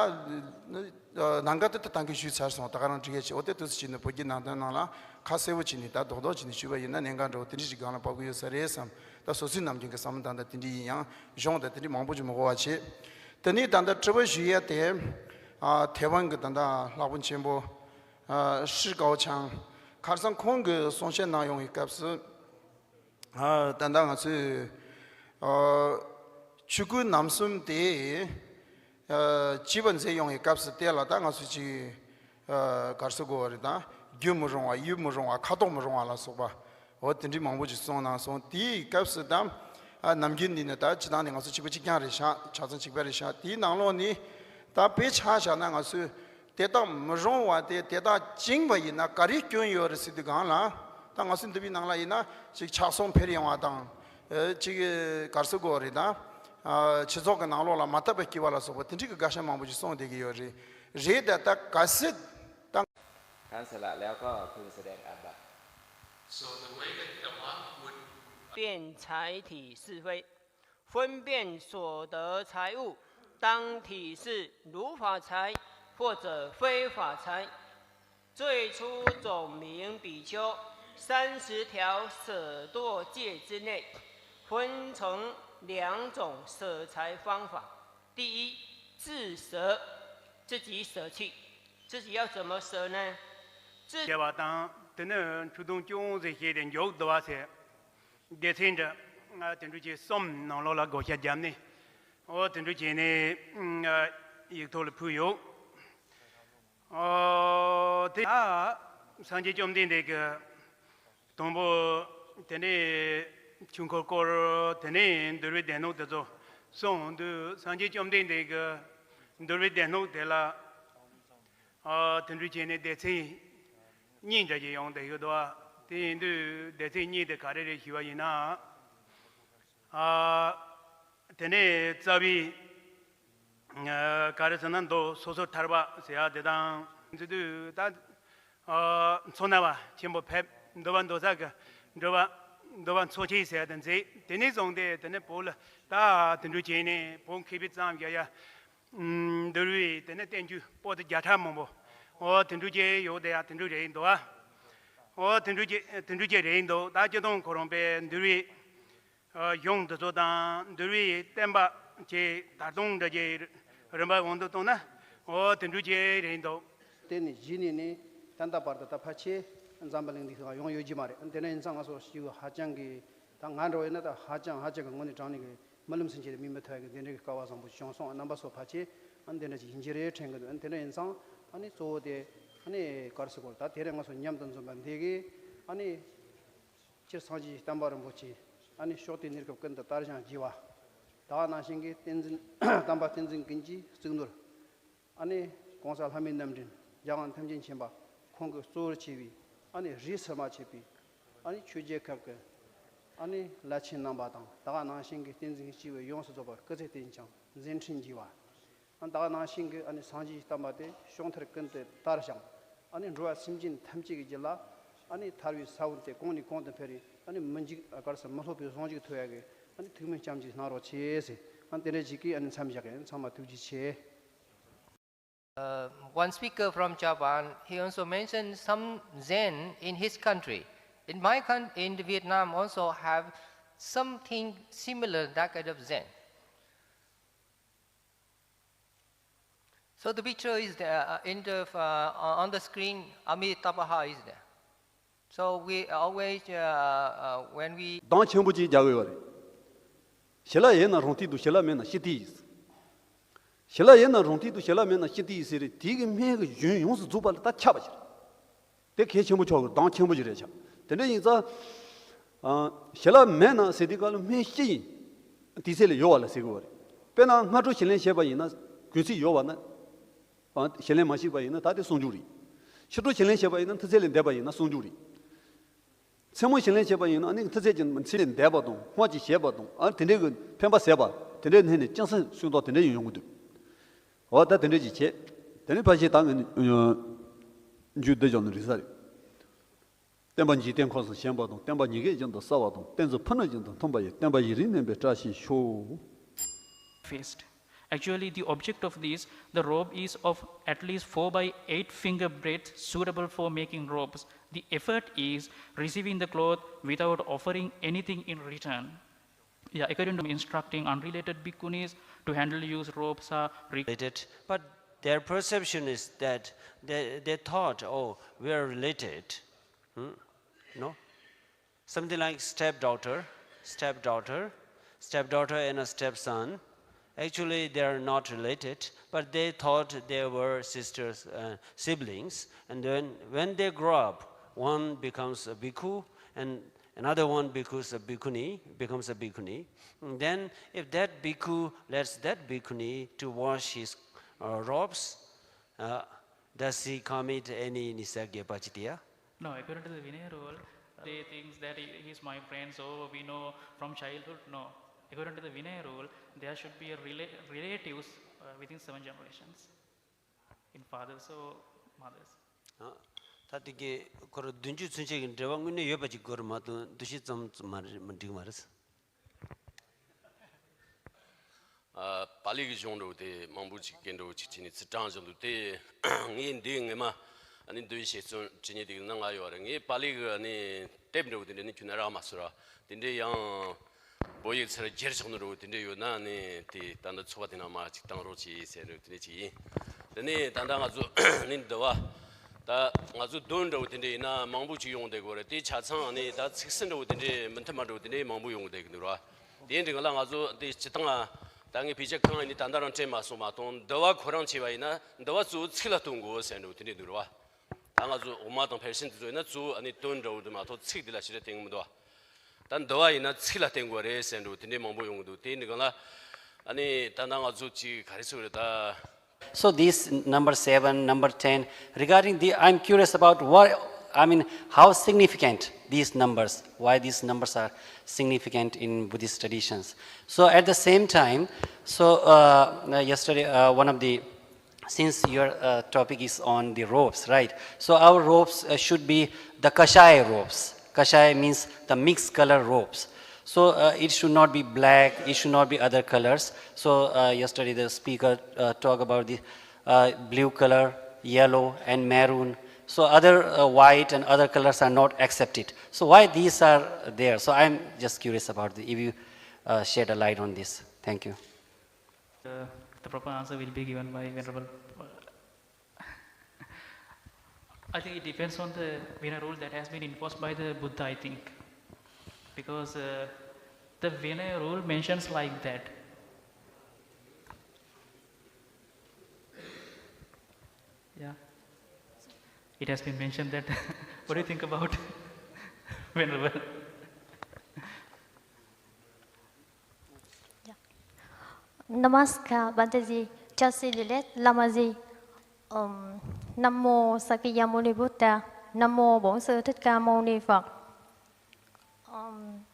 ནང་ག་དེ་ད་ཏང་གི་ཞུས་ཚར་སོང་། ད་ག་རང་འགྲིག་ཡ་ཆེ། འོ་དེ་དུས་སུ་བྱས་ནས་བོད་བརྒྱུད་ནང་བསྟན་ནང་ལ་ཁ་གསལ་པོ་བྱས་ནས་ད་རྡོག་རྡོག་བྱས་ནས་ཞུས་པ་ཡིན་ན་གནད་འགག་འདྲ་བོ་དེ་འདྲ་ཞིག་སྒང་ལ་བབས་ཀྱི་ཡོད་ས་རེད་བསམ། ད་སོ་སོའི་ནམ་རྒྱུན་གྱི་བསམ་བློ་ད་ལྟ་དེ་འདྲ་ཡིན། ཡང་གཞུང་ད་དེ་འདྲ་མང་པོ་ཅིག་མི་གོ་བ་བྱེད། དེ་ནས་ད་ལྟ་དྲི་བ་ཞུ་ཡ་དེ། ཨ་ཐེ་ཝན་གྱི་ད་ལྟ་ལྷག་པ་ཆེན་པོ་ཨ་ཧྲི་ཀའོ་ཆང་། ཁར་སང་ཁོང་གིས་གསུང་བཤད་གནང་ཡོང་བའི་སྐབས་སུ། ཨ་ད་ལྟ་ང་ཚོས་ཨ་ཆོས་སྐུ་རྣམ་གསུམ་དེ་ཨ་བྱིས་པ་མཛད་ཡོང་བའི་སྐབས་སུ་དེ་ལ་ད་ང་ཚོས་ཅིག་ཨ་གར་སོ་གོ་བ་རེད་ད། རྒྱུ་མི་རུང་བ། ཡུལ་མི་རུང་བ། ཁ་དོག་མི་རུང་བ་ལ་སོགས་པ། འོ་དེ་འདྲའི་མང་པོ་ཅིག་གསུངས་གནང་སོང་། དེའི་སྐབས་སུ་ད་ཨ་ནམ་རྒྱུན་འདི་ནི་ད་སྤྱི་བཏང་ནས་ང་ཚོ་གཅིག་པ་གཅིག་རྐྱང་རེད་ཤག་ཆ་ཚང་གཅིག་པ་རེད་ཤག་དེའི་ནང་ལོགས་ནས་ད་དཔེ་ཆ་བཞག་ན་ང་ཚོས་དེ་དག་མི་རུང་བ་དེ་དེ་དག་བཅིངས་པ་ཡིན་ན་ག་རེ་སྐྱོན་ཡོད་རེད་ཟེར་དུས་སྒང་ལ། ད་ང་ཚོ་འདི་པའི་ནང་ལ་ཡིན་ན་ཅིག་ཆགས་སོང་འཕེར་ཡོང་བ་དང་། ཨེ་ཅིག་གར་སོ་གོ་རེད་ད། ཨ་སྤྱི་ཚོགས་ཀྱི་ནང་ལོགས་ལ་མ་དག་པའི་སྐྱེ་བ་ལ་སོགས་པ་དེ་འདྲའི་གི་དགག་བྱ་མང་པོ་ཞིག་གསུངས་བསྡད་ཀྱི་ཡོད་རེད། རེད་ད། ད་གལ་སྲིད་ད།ท่านสละแล้วก็พึงแสดงอาบัติ So the way that the monk would 辨财体是非，分辨所得财物当体是如法财或者非法财。最初总名比丘，三十条舍堕戒之内，分成两种舍财方法。第一，自舍，自己舍弃。自己要怎么舍呢？自 བྱས་པ་དང་། དེ་ནི་ཆོས་དུང་སྐྱོང་ཟེར་བྱས་ཏེ་མཇུག་བསྡུ་བ་ཟེར། སྡེ་ཚན་འདྲ་དེ་འདྲ་བྱས་གསུམ་ནང་ལོགས་ལ་བགོ་བཤའ་བརྒྱབ་ནས། འོ་དེ་འདྲ་བྱས་ནས་ཡིག་ཐོག་ལ་ཕུལ་ཡོད། ཨོ་དེ་ཨ་སངས་རྒྱས་བཅོམ་ལྡན་འདས་ཀྱིས་དང་པོ་དེ་ནས་ཆོས་འཁོར་བསྐོར། དེ་ནས་འདུལ་བའི་སྡེ་སྣོད་དེ་ཚོ་གསུངས་དུས། སངས་རྒྱས་བཅོམ་ལྡན་འདས་ཀྱིས་འདུལ་བའི་སྡེ་སྣོད་དེ་ལ་ཨ་དེ་འདྲ་བྱས་ནས་སྡེ་ཚན་གཉིས་འདྲ་ཞིག་ཡོང་བསྡད་ཡོད་དོ། དེ་ཡིན་དུས་སྡེ་ཚན་གཉིས་དེ་ག་རེ་རེད་ཞུས་པ་ཡིན་ན། ཨ་དེ་ནས་རྩ་བའི་ཨ་ག་རེ་ཟེར་ན། མདོ་སོ་སོར་ཐར་པ་ཟེར་ཡ་དེ་དང་། འཛིན་དུས་ད་ཨ་མཚོ་སྣ་བ་ཆེན་པོ་ཕེབས། འདུལ་བ་མདོ་རྩ་གི་འདུལ་བ་འདུལ་བ་མཚོ་ཆེན་ཟེར་ཡ་དེ་མཛད། དེ་ནས་བཟུང་སྟེ་དེ་ནས་བོད་ལ་ད་དེ་འདྲ་བྱས་ནས་བོད་མཁས་པའི་རྩོམ་རྒྱག་ཡ། ཨམ་འདུལ་བའི་དེ་ནས་བསྟན་བཅོས་པོ་ཏི་བརྒྱ་ཕྲག་མང་པོ། འོ་དེ་འདྲ་བྱས་ཡོད་དེ་ཡ་དེ་འདྲ་རེད་འདུག་ཨ། འོ་དེ་འདྲ་བྱས་དེ་འདྲ་བྱས་རེད་འདུག་ད་སྤྱིར་བཏང་ཁོ་རང་པའི་འདུལ་བའི་ཨ་གཞུང་འདི་ཚོ་དང་། འདུལ་བའི་བསྟན་པ་ཅེས་ད་དུང་འདྲ་ཅིག་རིམ་པ་དབང་དུ་བཏང་ན། འོ་དེ་འདྲ་ཅིག་རེད་འདུག་དེ་ནས་གཞི་ནས་ནི་ད་ལྟ་བར་དུ་ད་ཕལ་ཆེར་འཛམ་བུ་གླིང་འདི་ཁག་ཡོང་ཡོད་ཀྱི་མ་རེད། དེ་འདྲ་ཡིན་ཙང་ང་ཚོ་ཞིག་ཧ་ཅང་གི་ད་ང་འདྲ་བོ་ཡིན་ན་ད་ཧ་ཅང་ཧ་ཅང་གི་དངོས་གནས་དྲང་གནས་ཀྱི་མི་ལུས་སེམས་ཅན་དེ་མི་མི་ཐུབ་ཡ་གི་དེ་འདྲ་གི་སྐལ་བ་བཟང་པོ་བྱུང་སོང་། རྣམ་པ་ཚོ་ཕལ་ཆེར་ཨ་ནི་དེ་འདྲ་ཅིག་ཡིན་གྱི་རེད་དྲན་གྱི་འདུག་དེ་འདྲ་ཡིན་ཙང་ཨ་ནི་གཙོ་བོ་དེ་ཨ་ནི་ག་རེ་ཟེར་དགོས་རེད། ད་དེ་རིང་ང་ཚོ་མཉམ་དུ་འཛོམས་པ་འདི་གིས་ཨ་ནི། སྤྱིར་སངས་རྒྱས་ཀྱི་བསྟན་པ་རིན་པོ་ཆེ་ཨ་ནི་ཕྱོགས་དུས་གནས་སྐབས་ཀུན་ཏུ་དར་ཞིང་རྒྱས་པ། ད་ག་ནང་བཞིན་གྱི་བསྟན་འཛིན་དམ་པ་བསྟན་འཛིན་ཀུན་གྱི་གཙུག་ནོར། ཨ་ནི་གོང་ས་ལྷ་མིའི་རྣམ་འདྲེན་རྒྱལ་དབང་ཐམས་ཅད་མཁྱེན་པ་ཁོང་གིས་གཙོ་བོར་བྱས་པའི་ཨ་ནི་རིས་སུ་མ་ཆད་པའི་ཨ་ནི་ཆོས་རྒྱལ་ཁབ་ཀྱི་ཨ་ནི་བླ་ཆེན་རྣམ་པ་དང་། ད་ག་ནང་བཞིན་གྱི་བསྟན་འཛིན་སྐྱེས་བུ་ཡོངས་སུ་རྫོགས་པར་སྐུ་ཚེ་བརྟན་ཅིང་མཛད་འཕྲིན་རྒྱས་པ། ཨ་ནི་ད་ག་ནང་བཞིན་གྱི་ཨ་ནི་སངས་རྒྱས་ཀྱི་བསྟན་པ་དེ་ཕྱོགས་མཐར་ཀུན་ཏུ་དར་ཞིང་། ཨ་ནི་འགྲོ་བ་སེམས་ཅན་ཐམས་ཅད་ཀྱི་རྒྱུད་ལ་ཨ་ནི་ཐར་པའི་ས་བོན་དེ་གོང་ནས་གོང་དུ་འཕེལ་རིང་། ཨ་ནི་མི་འཇིག་ཨ་ག་རེ་ཟེར་མི་སློབ་པའི་གཟུངས་གཞུག་ཐོབ་ཡ་གི་ཨ་ནི་ཐུགས་སྨོན་ལྕམ་གྱིས་གནང་རོགས་བྱེད་ཟེར། ཨ་ནི་དེ་འདྲ་ཞིག་གིས་ཨ་ནི་མཚམས་བཞག་གི་ཡིན། ཚང་མ་ཐུགས་རྗེ་ཆེ། Uh, one speaker from Japan, he also mentioned some Zen in his country. In my country, in Vietnam, also have something similar, that kind of Zen. So the picture is there, uh, in the, uh, on the screen, Amitabha is there. So we always, uh, uh, when we གདངས་ཆེན་པོ་ཅིག་རྒྱག་གི་ཡོད་རེད། ཞལ་ལག་ཡོད་ན་རང་ཐིག་འདུག་ཞལ་ལག་མེད་ན་ཤི་ཐིག་ཡིན། ཞལ་ལག་ཡོད་ན་རང་ཐིག་འདུག་ཞལ་ལག་མེད་ན་ཤི་ཐིག་ཡིན་ཟེར་རེད། དེ་གི་སྨན་གྱི་རྒྱུན་ཡོངས་སུ་རྫོགས་པ་ལ་ད་ཁྱབ་པ་ཞིག་རེད། དེ་གལ་ཆེན་པོ་ཆགས་ཀྱི་རེད། གདངས་ཆེན་པོ་ཞིག་རེད་ཆགས། དེ་འདྲ་ཡིན་ཙང་། ཨ། ཞལ་ལག་མེད་ན་ཟེར་དུས་སྐབས་ལ་སྨན་ཤི་ཡིན། དུས་ཚོད་ལ་ཡོད་པ་ལ་ཟེར་གྱི་ཡོད་རེད། དཔེར་ན་སྔ་དྲོ་ཞལ་ལག་བྱས་པ་ཡིན་ན་དགོས་ཚིག་ཡོད་པ་ན། ཨ། ཞལ་ལག་མ་བྱས་པ་ཡིན་ན་ད་དེ་ཟུང་འཇུག་རེད། ཕྱི་དྲོ་ཞལ་ལག་བྱས་པ་ཡིན་ན་མཐུ་རྩལ་ལས་འདས་པ་ཡིན་ན་ཟུང་འཇུག་རེད། མཚན་མོ་ཞལ་ལག་བྱས་པ་ཡིན་ན་ཨ་ནི་མཐུ་རྩལ་གྱི་མཚན་ལས་འདས་པ་དང་སྔོ་ཅིག་བྱས་པ་དང་ཨ་དེ་འདྲའི་གི་འཕེན་པ་ཟད་པ་དེ་འདྲའི་ནང་ནས་སྐྱེད་སྲིང་སུན་ཏོག་དེ་འདྲ་ཡང་ཡོང་གི་འདུག་འོ་ད་དེ་འདྲ་ཅིག་བྱས། དེ་ནས་ཕལ་ཆེར་ད་ངས་ནི་མཇུག་བསྡུ་བཞག་ན་རིག་ས་རེད། བསྟན་པ་འཇིག་རྟེན་ཁམས་སུ་ཞེན་པ་དང་། བསྟན་པ་ཉི་གེ་བཞིན་དུ་གསལ་བ་དང་། བསྟན་འཛིན་ཕུ་ནུ་བཞིན་དུ་མཐུན་པ་ཡི། བསྟན་པ་ཡི་རིགས་གནས་པའི་བཀྲ་ཤིས་ཤོག Faced. Actually, the object of this, the robe is of at least four by eight finger breadth, suitable for making robes. The effort is receiving the cloth without offering anything in return. Yeah, according to instructing unrelated bhikkhunis to handle used robes are re- related, but their perception is that they, they thought, oh, we are related. Hmm? No? Something like stepdaughter, stepdaughter, stepdaughter and a stepson. Actually, they are not related, but they thought they were sisters, uh, siblings. And then when they grow up, one becomes a bhikkhu, and another one becomes a bhikkhuni, becomes a bhikkhuni. And then, if that bhikkhu lets that bhikkhuni to wash his, uh, robes, uh, does he commit any nissaggiya pācittiya? No, according to the Vinaya rule, they think that he, he's my friend, so we know from childhood. No. According to the Vinaya rule, there should be a rela- relatives uh, within seven generations, in fathers or mothers. ད་དེ་གའི་ཁོ་རང་བདུན་ཅུ་ཚུན་ཆད་ཀྱི་འབྲེལ་བ་དངོས་གནས་ཡོད་པ་ཅིག་དགོས་རེད་མ་གཏོགས་འདུ་ཤེས་ཙམ་མ་རེད། མ་འགྲིག་མ་རེད། ཨ། པཱ་ལི་གི་གཞུང་འདྲ་བོ་དེ་མང་པོ་ཅིག་གི་འདྲ་བོ་ཅིག་བྱས་ནས་ཚུར་དྲངས་བཞག་འདུག་དེ་ངས་འདི་ངས་མ་ཨ་ནི་འདི་བཤད་ཚུལ་བྱེད་ཉེན་དེ་གི་ནང་ང་ཡོད་རེད། ངས་པཱ་ལི་གི་ཨ་ནི་དེབ་འདྲ་བོ་དེ་འདྲ་ནི་ཁྱོན་ནས་རག་མ་སོང་ར། དེ་འདྲ་ཡང་བོད་ཡིག་ཚུར་བསྒྱུར་ཆོག་ནི་འདྲ་བོ་དེ་འདྲ་ཡོད་ན་ཨ་ནི་དེ་ད་འདི་ཚོགས་པ་དེ་ནང་མ་ཅིག་བཏང་རོགས་གྱིས་ཟེར་འདྲ་བོ་དེ་འདྲ་ཅིག་ཡིན། དེ་ནས་ད་ལྟ་ང་ཚོ་ཨ་ནི་འདི་བ། ད་ང་ཚོ་དོན་འདྲ་བོ་དེ་འདྲ་ཡིན་ན་མང་པོ་ཅིག་ཡོང་བསྡད་དགོས་རེད། དེ་ཆ་ཚང་ནི་ད་ཚིག་སྲོལ་འདྲ་བོ་དེ་འདྲ་མི་མཐུན་པ་འདྲ་བོ་དེ་འདྲ་མང་པོ་ཡོང་བསྡད་ཀྱི་འདུག་ར། དེ་འདྲའི་སྒང་ལ་ང་ཚོ་དེ་སྤྱི་བཏང་ད་ངས་བེད་སྤྱོད་གང་ཡིན་ནི་ད་ལྟ་རང་དྲན་མ་སོང་མ་གཏོགས། འདི་བ་ཁོ་རང་བྱས་པ་ཡིན་ན་འདི་བ་གཙོ་བོ་ཚིག་ལ་བསྟུན་དགོས་ཟེར་འདྲ་བོ་དེ་འདྲ་འདུག་ར་བ། ད་ང་ཚོ་འོག་མ་དང་ཕལ་ཆེར་དེ་ཚོ་ཡིན་ན་གཙོ་བོ་ཨ་ནི་དོན་འདྲ་བོ་དེ་མ་གཏོགས་ཚིག་དེ་ལ་ཞེ་དྲག་བསྟུན་གྱི་མི་འདུག་བ། ད་འདི་བ་ཡིན་ན་ཚིག་ལ་བརྟེན་དགོས་རེད་ཟེར་འགྲོ་དེ་འདྲའི་མང་པོ་ཡོང་གི་འདུག་དེ་འདི་གང་ལ་ཨ་ནི་ད་ལྟ་ང་ཚོ་ཅིག་ག་རེ་ཟེར་དགོས་རེད་ད། So this number seven, number ten, regarding the, I'm curious about what, I mean, how significant these numbers, why these numbers are significant in Buddhist traditions. So at the same time, so uh, yesterday uh, one of the Since your uh, topic is on the robes, right? So our robes uh, should be the kashaya robes. Kashaya means the mixed color robes. So uh, it should not be black, it should not be other colors. So uh, yesterday the speaker uh, talked about the uh, blue color, yellow, and maroon. So other uh, white and other colors are not accepted. So why these are there? So I'm just curious about the, if you uh, shed a light on this. Thank you. The, the proper answer will be given by Venerable. I think it depends on the Vinaya rule that has been enforced by the Buddha, I think. Because uh, the Vinaya rule mentions like that. Yeah. It has been mentioned that. What do you think about Venerable? Namaskar, Bhante ji, Chasi Lilet, Lama ji. Um, Namo Sakya Muni Buddha, Namo Bổn Sư Thích Ca Mâu Ni Phật. Um,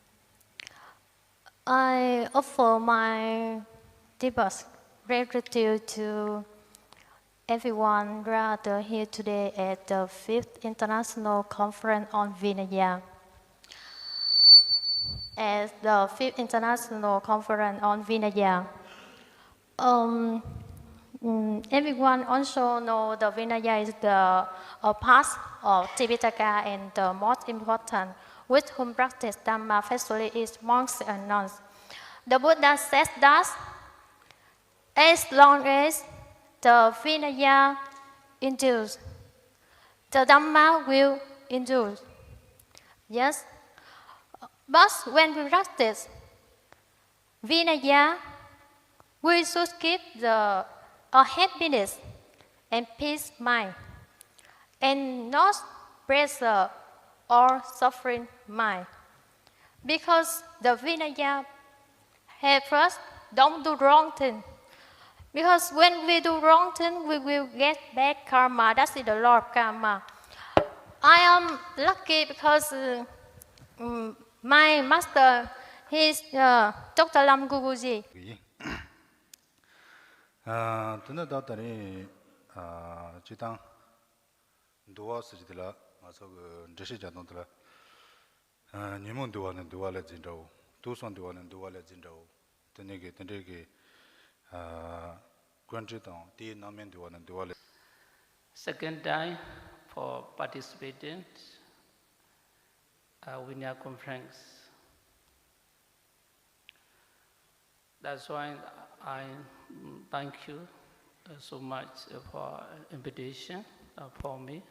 I offer my deepest gratitude to everyone gathered here today at the fifth International Conference on Vinaya. At the fifth International Conference on Vinaya, um, mm, everyone also know the Vinaya is the a part of Tipitaka and the most important, with whom practice Dhamma faithfully is monks and nuns. The Buddha says that as long as the Vinaya endures. The Dhamma will endure. Yes, but when we practice Vinaya, we should keep the a happiness and peace mind, and not pressure or suffering mind. Because the Vinaya help us don't do wrong thing. Because when we do wrong thing, we will get back karma. That's the law of karma. I am lucky because uh, mm, my master, he's uh, Doctor Lam Guguji. ཡིན། ཨ། དེ་ནས་ད་ད་རིང་ཨ། སྤྱིར་བཏང་འདུལ་བ་ཟེར་གྱི་དེ་ལ་ང་ཚོ་གི་འགྲེལ་བཤད་རྒྱག་སྟངས་དེ་ལ། ཨ། ཉོན་མོངས་འདུལ་བ་ནི་འདུལ་བ་ལས་འཛིན་འདྲ་བོ། དུག་གསུམ་འདུལ་བ་ནི་འདུལ་བ་ལས་འཛིན་འདྲ་བོ། དེ་ནས་གི་དེ་འདྲའི་གི་ཨ། བཀོད་འབྲི་དང་དེའི་རྣམ་སྨིན་འདུལ་བ་ནི་འདུལ་བ་ལས། Second time for participating, uh, Vinaya conference. That's why I, mm, thank you, uh, so much for invitation, uh, for me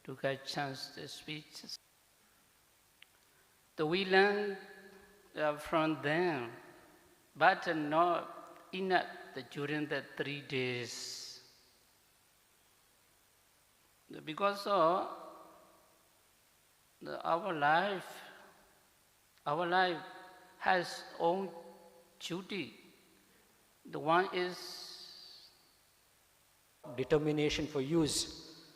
to get chance to speak. The we learn, uh, from them, but not enough during the three days. Because of the, our life, our life has own duty. The one is determination for use.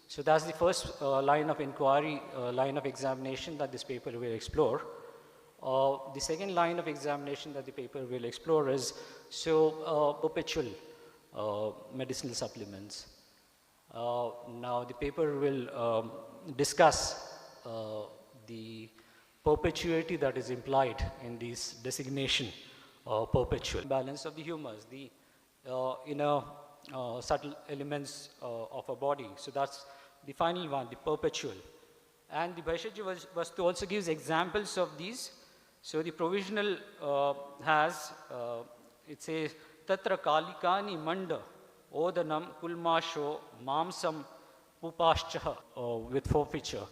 So that's the first, uh, line of inquiry, uh, line of examination that this paper will explore. Uh, the second line of examination that the paper will explore is, so, uh, perpetual, uh, medicinal supplements. Uh, now, the paper will, um, discuss, uh, the perpetuity that is implied in this designation, uh, perpetual. Balance of the humors, the, uh, inner, uh, subtle elements, uh, of a body. So that's the final one, the perpetual. And the Bhaishya Vastu also gives examples of these. So the provisional, uh, has, uh, it says, "Tatra kalikani manda odanam kulmasho mamsam pupascha," uh, with forfeiture.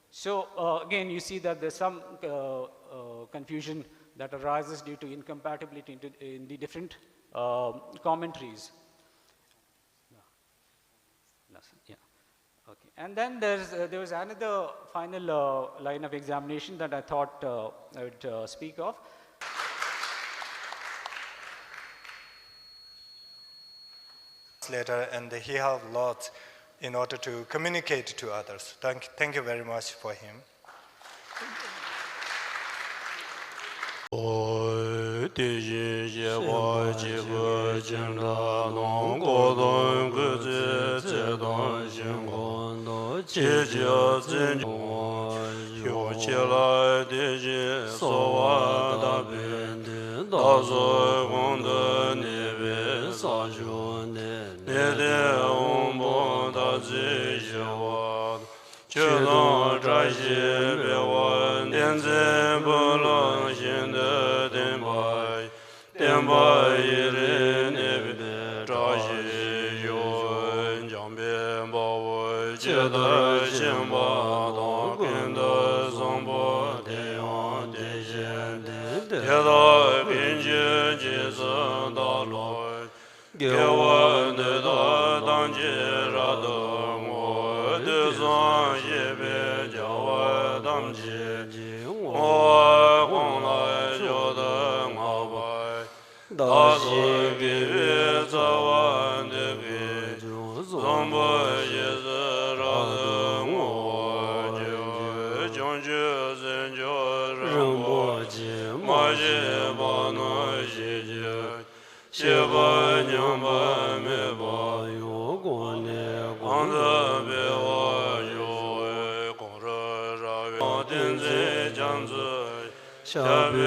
So, uh, again, you see that there's some, uh, uh, confusion that arises due to incompatibility into, in the different, uh, commentaries. No, sir. Yeah. Okay. And then there's, uh, there was another final, uh, line of examination that I thought, uh, I would, uh, speak of. Translator, and he helped a lot in order to communicate to others. Thank, thank you very much for him. ཨོ། དེ་བཞིན་གཤེགས་པ་སྤྱི་བོས་སྤྱན་དྲངས་ནས། འཁོར་དང་སྐུ་ཚེའི་ཚད་དང་ཞིང་ཁམས་དང་། ཇི་ལྟར་མཚན་བརྗོད་པར་བྱ། ཕྱོགས་བཅུ་ལ་དེ་བཞིན་གསོལ་བ་བཏབ་པའི་མཐུས། བདག་སོགས་གོང་དུ་གནས་པའི་ས་ཕྱོགས་ནས། གནས་བརྟན་དབང་པོ་དར་ཚུལ་ཞི་བ། ཆོས་དང་བཀྲ་ཤིས་འཕེལ་བ། བསྟན་འཛིན་བུ་ལོན་ཤིན་ཏུ་བརྟན་པ། བསྟན་པ་ཡུན་རིང་གནས་པའི་བཀྲ་ཤིས་ཤོག། འཇམ་དཔལ་དཔའ་བོས་ཇི་ལྟར་མཁྱེན་པ་དང་། ཀུན་ཏུ་བཟང་པོ་དེ་ཡང་དེ་བཞིན་ཏེ། དེ་དག་ཀུན་གྱི་རྗེས་སུ་བདག་སློབ། དགེ་བ་འདི་དག་ཐམས་ཅད་རབ་ཏུ་བསྔོ། དུས་གསུམ་གཤེགས་པའི་རྒྱལ་བ་ཐམས་ཅད་ཀྱིས། བསྔོ་བ་ཀུན་ལ་མཆོག་ཏུ་བསྔགས་པ། བདག་སོགས་དགེ་བའི་རྩ་བ་འདི་ཀུན་ཀྱང་། བཟང་པོ་རྗེས་སུ་རབ་ཏུ་བསྔོ་བར་བགྱི། བྱང་ཆུབ་སེམས་མཆོག་རིན་པོ་ཆེ། མ་སྐྱེས་པ་རྣམས་སྐྱེ་གྱུར་ཅིག། སྐྱེས་པ་ཉམས་པ་མེད་པ་ཡང་། གོང་ནས་གོང་དུ་འཕེལ་བར་ཤོག། གོང་རུ་རབ་འཕེལ་བའི་ཏིང་འཛིན་རྒྱ་མཚོ། ཞབས་པད་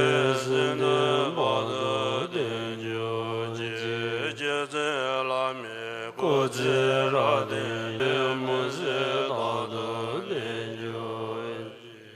སྲིད་མཐའི་བར་དུ་བརྟན་གྱུར་ཅིག། རྗེ་བཙུན་བླ་མའི་སྐུ་ཚེ་རབ་བརྟན། མུན་སེལ་རྟག་ཏུ་བརྟན་གྱུར་ཅིག།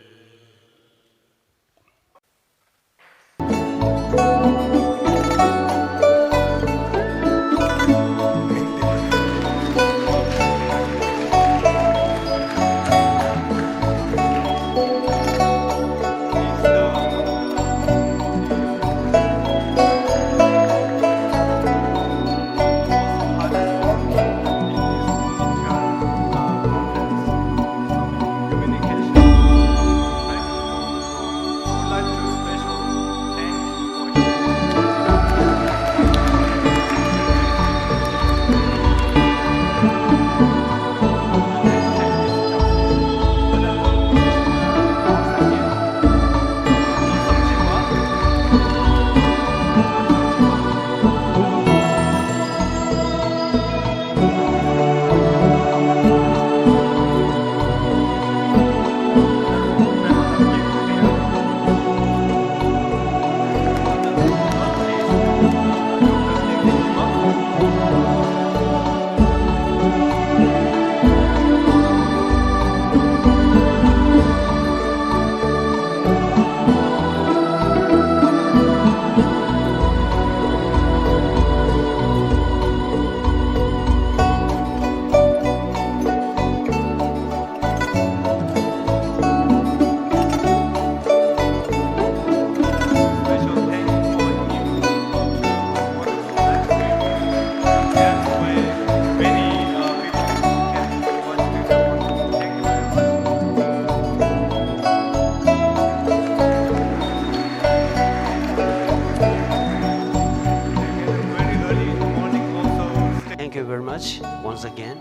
Once again.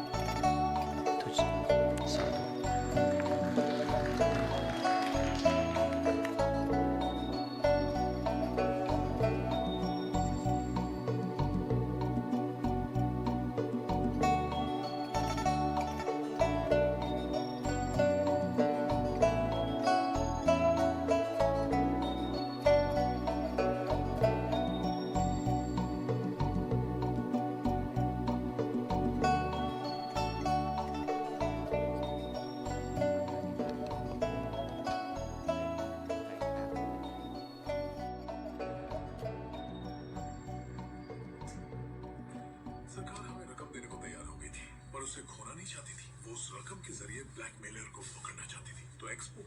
सरकार हमें रकम देने को तैयार हो गई थी, पर उसे खोना नहीं चाहती थी। वो उस रकम के जरिए ब्लैकमेलर को पकड़ना चाहती थी। तो एक्सपो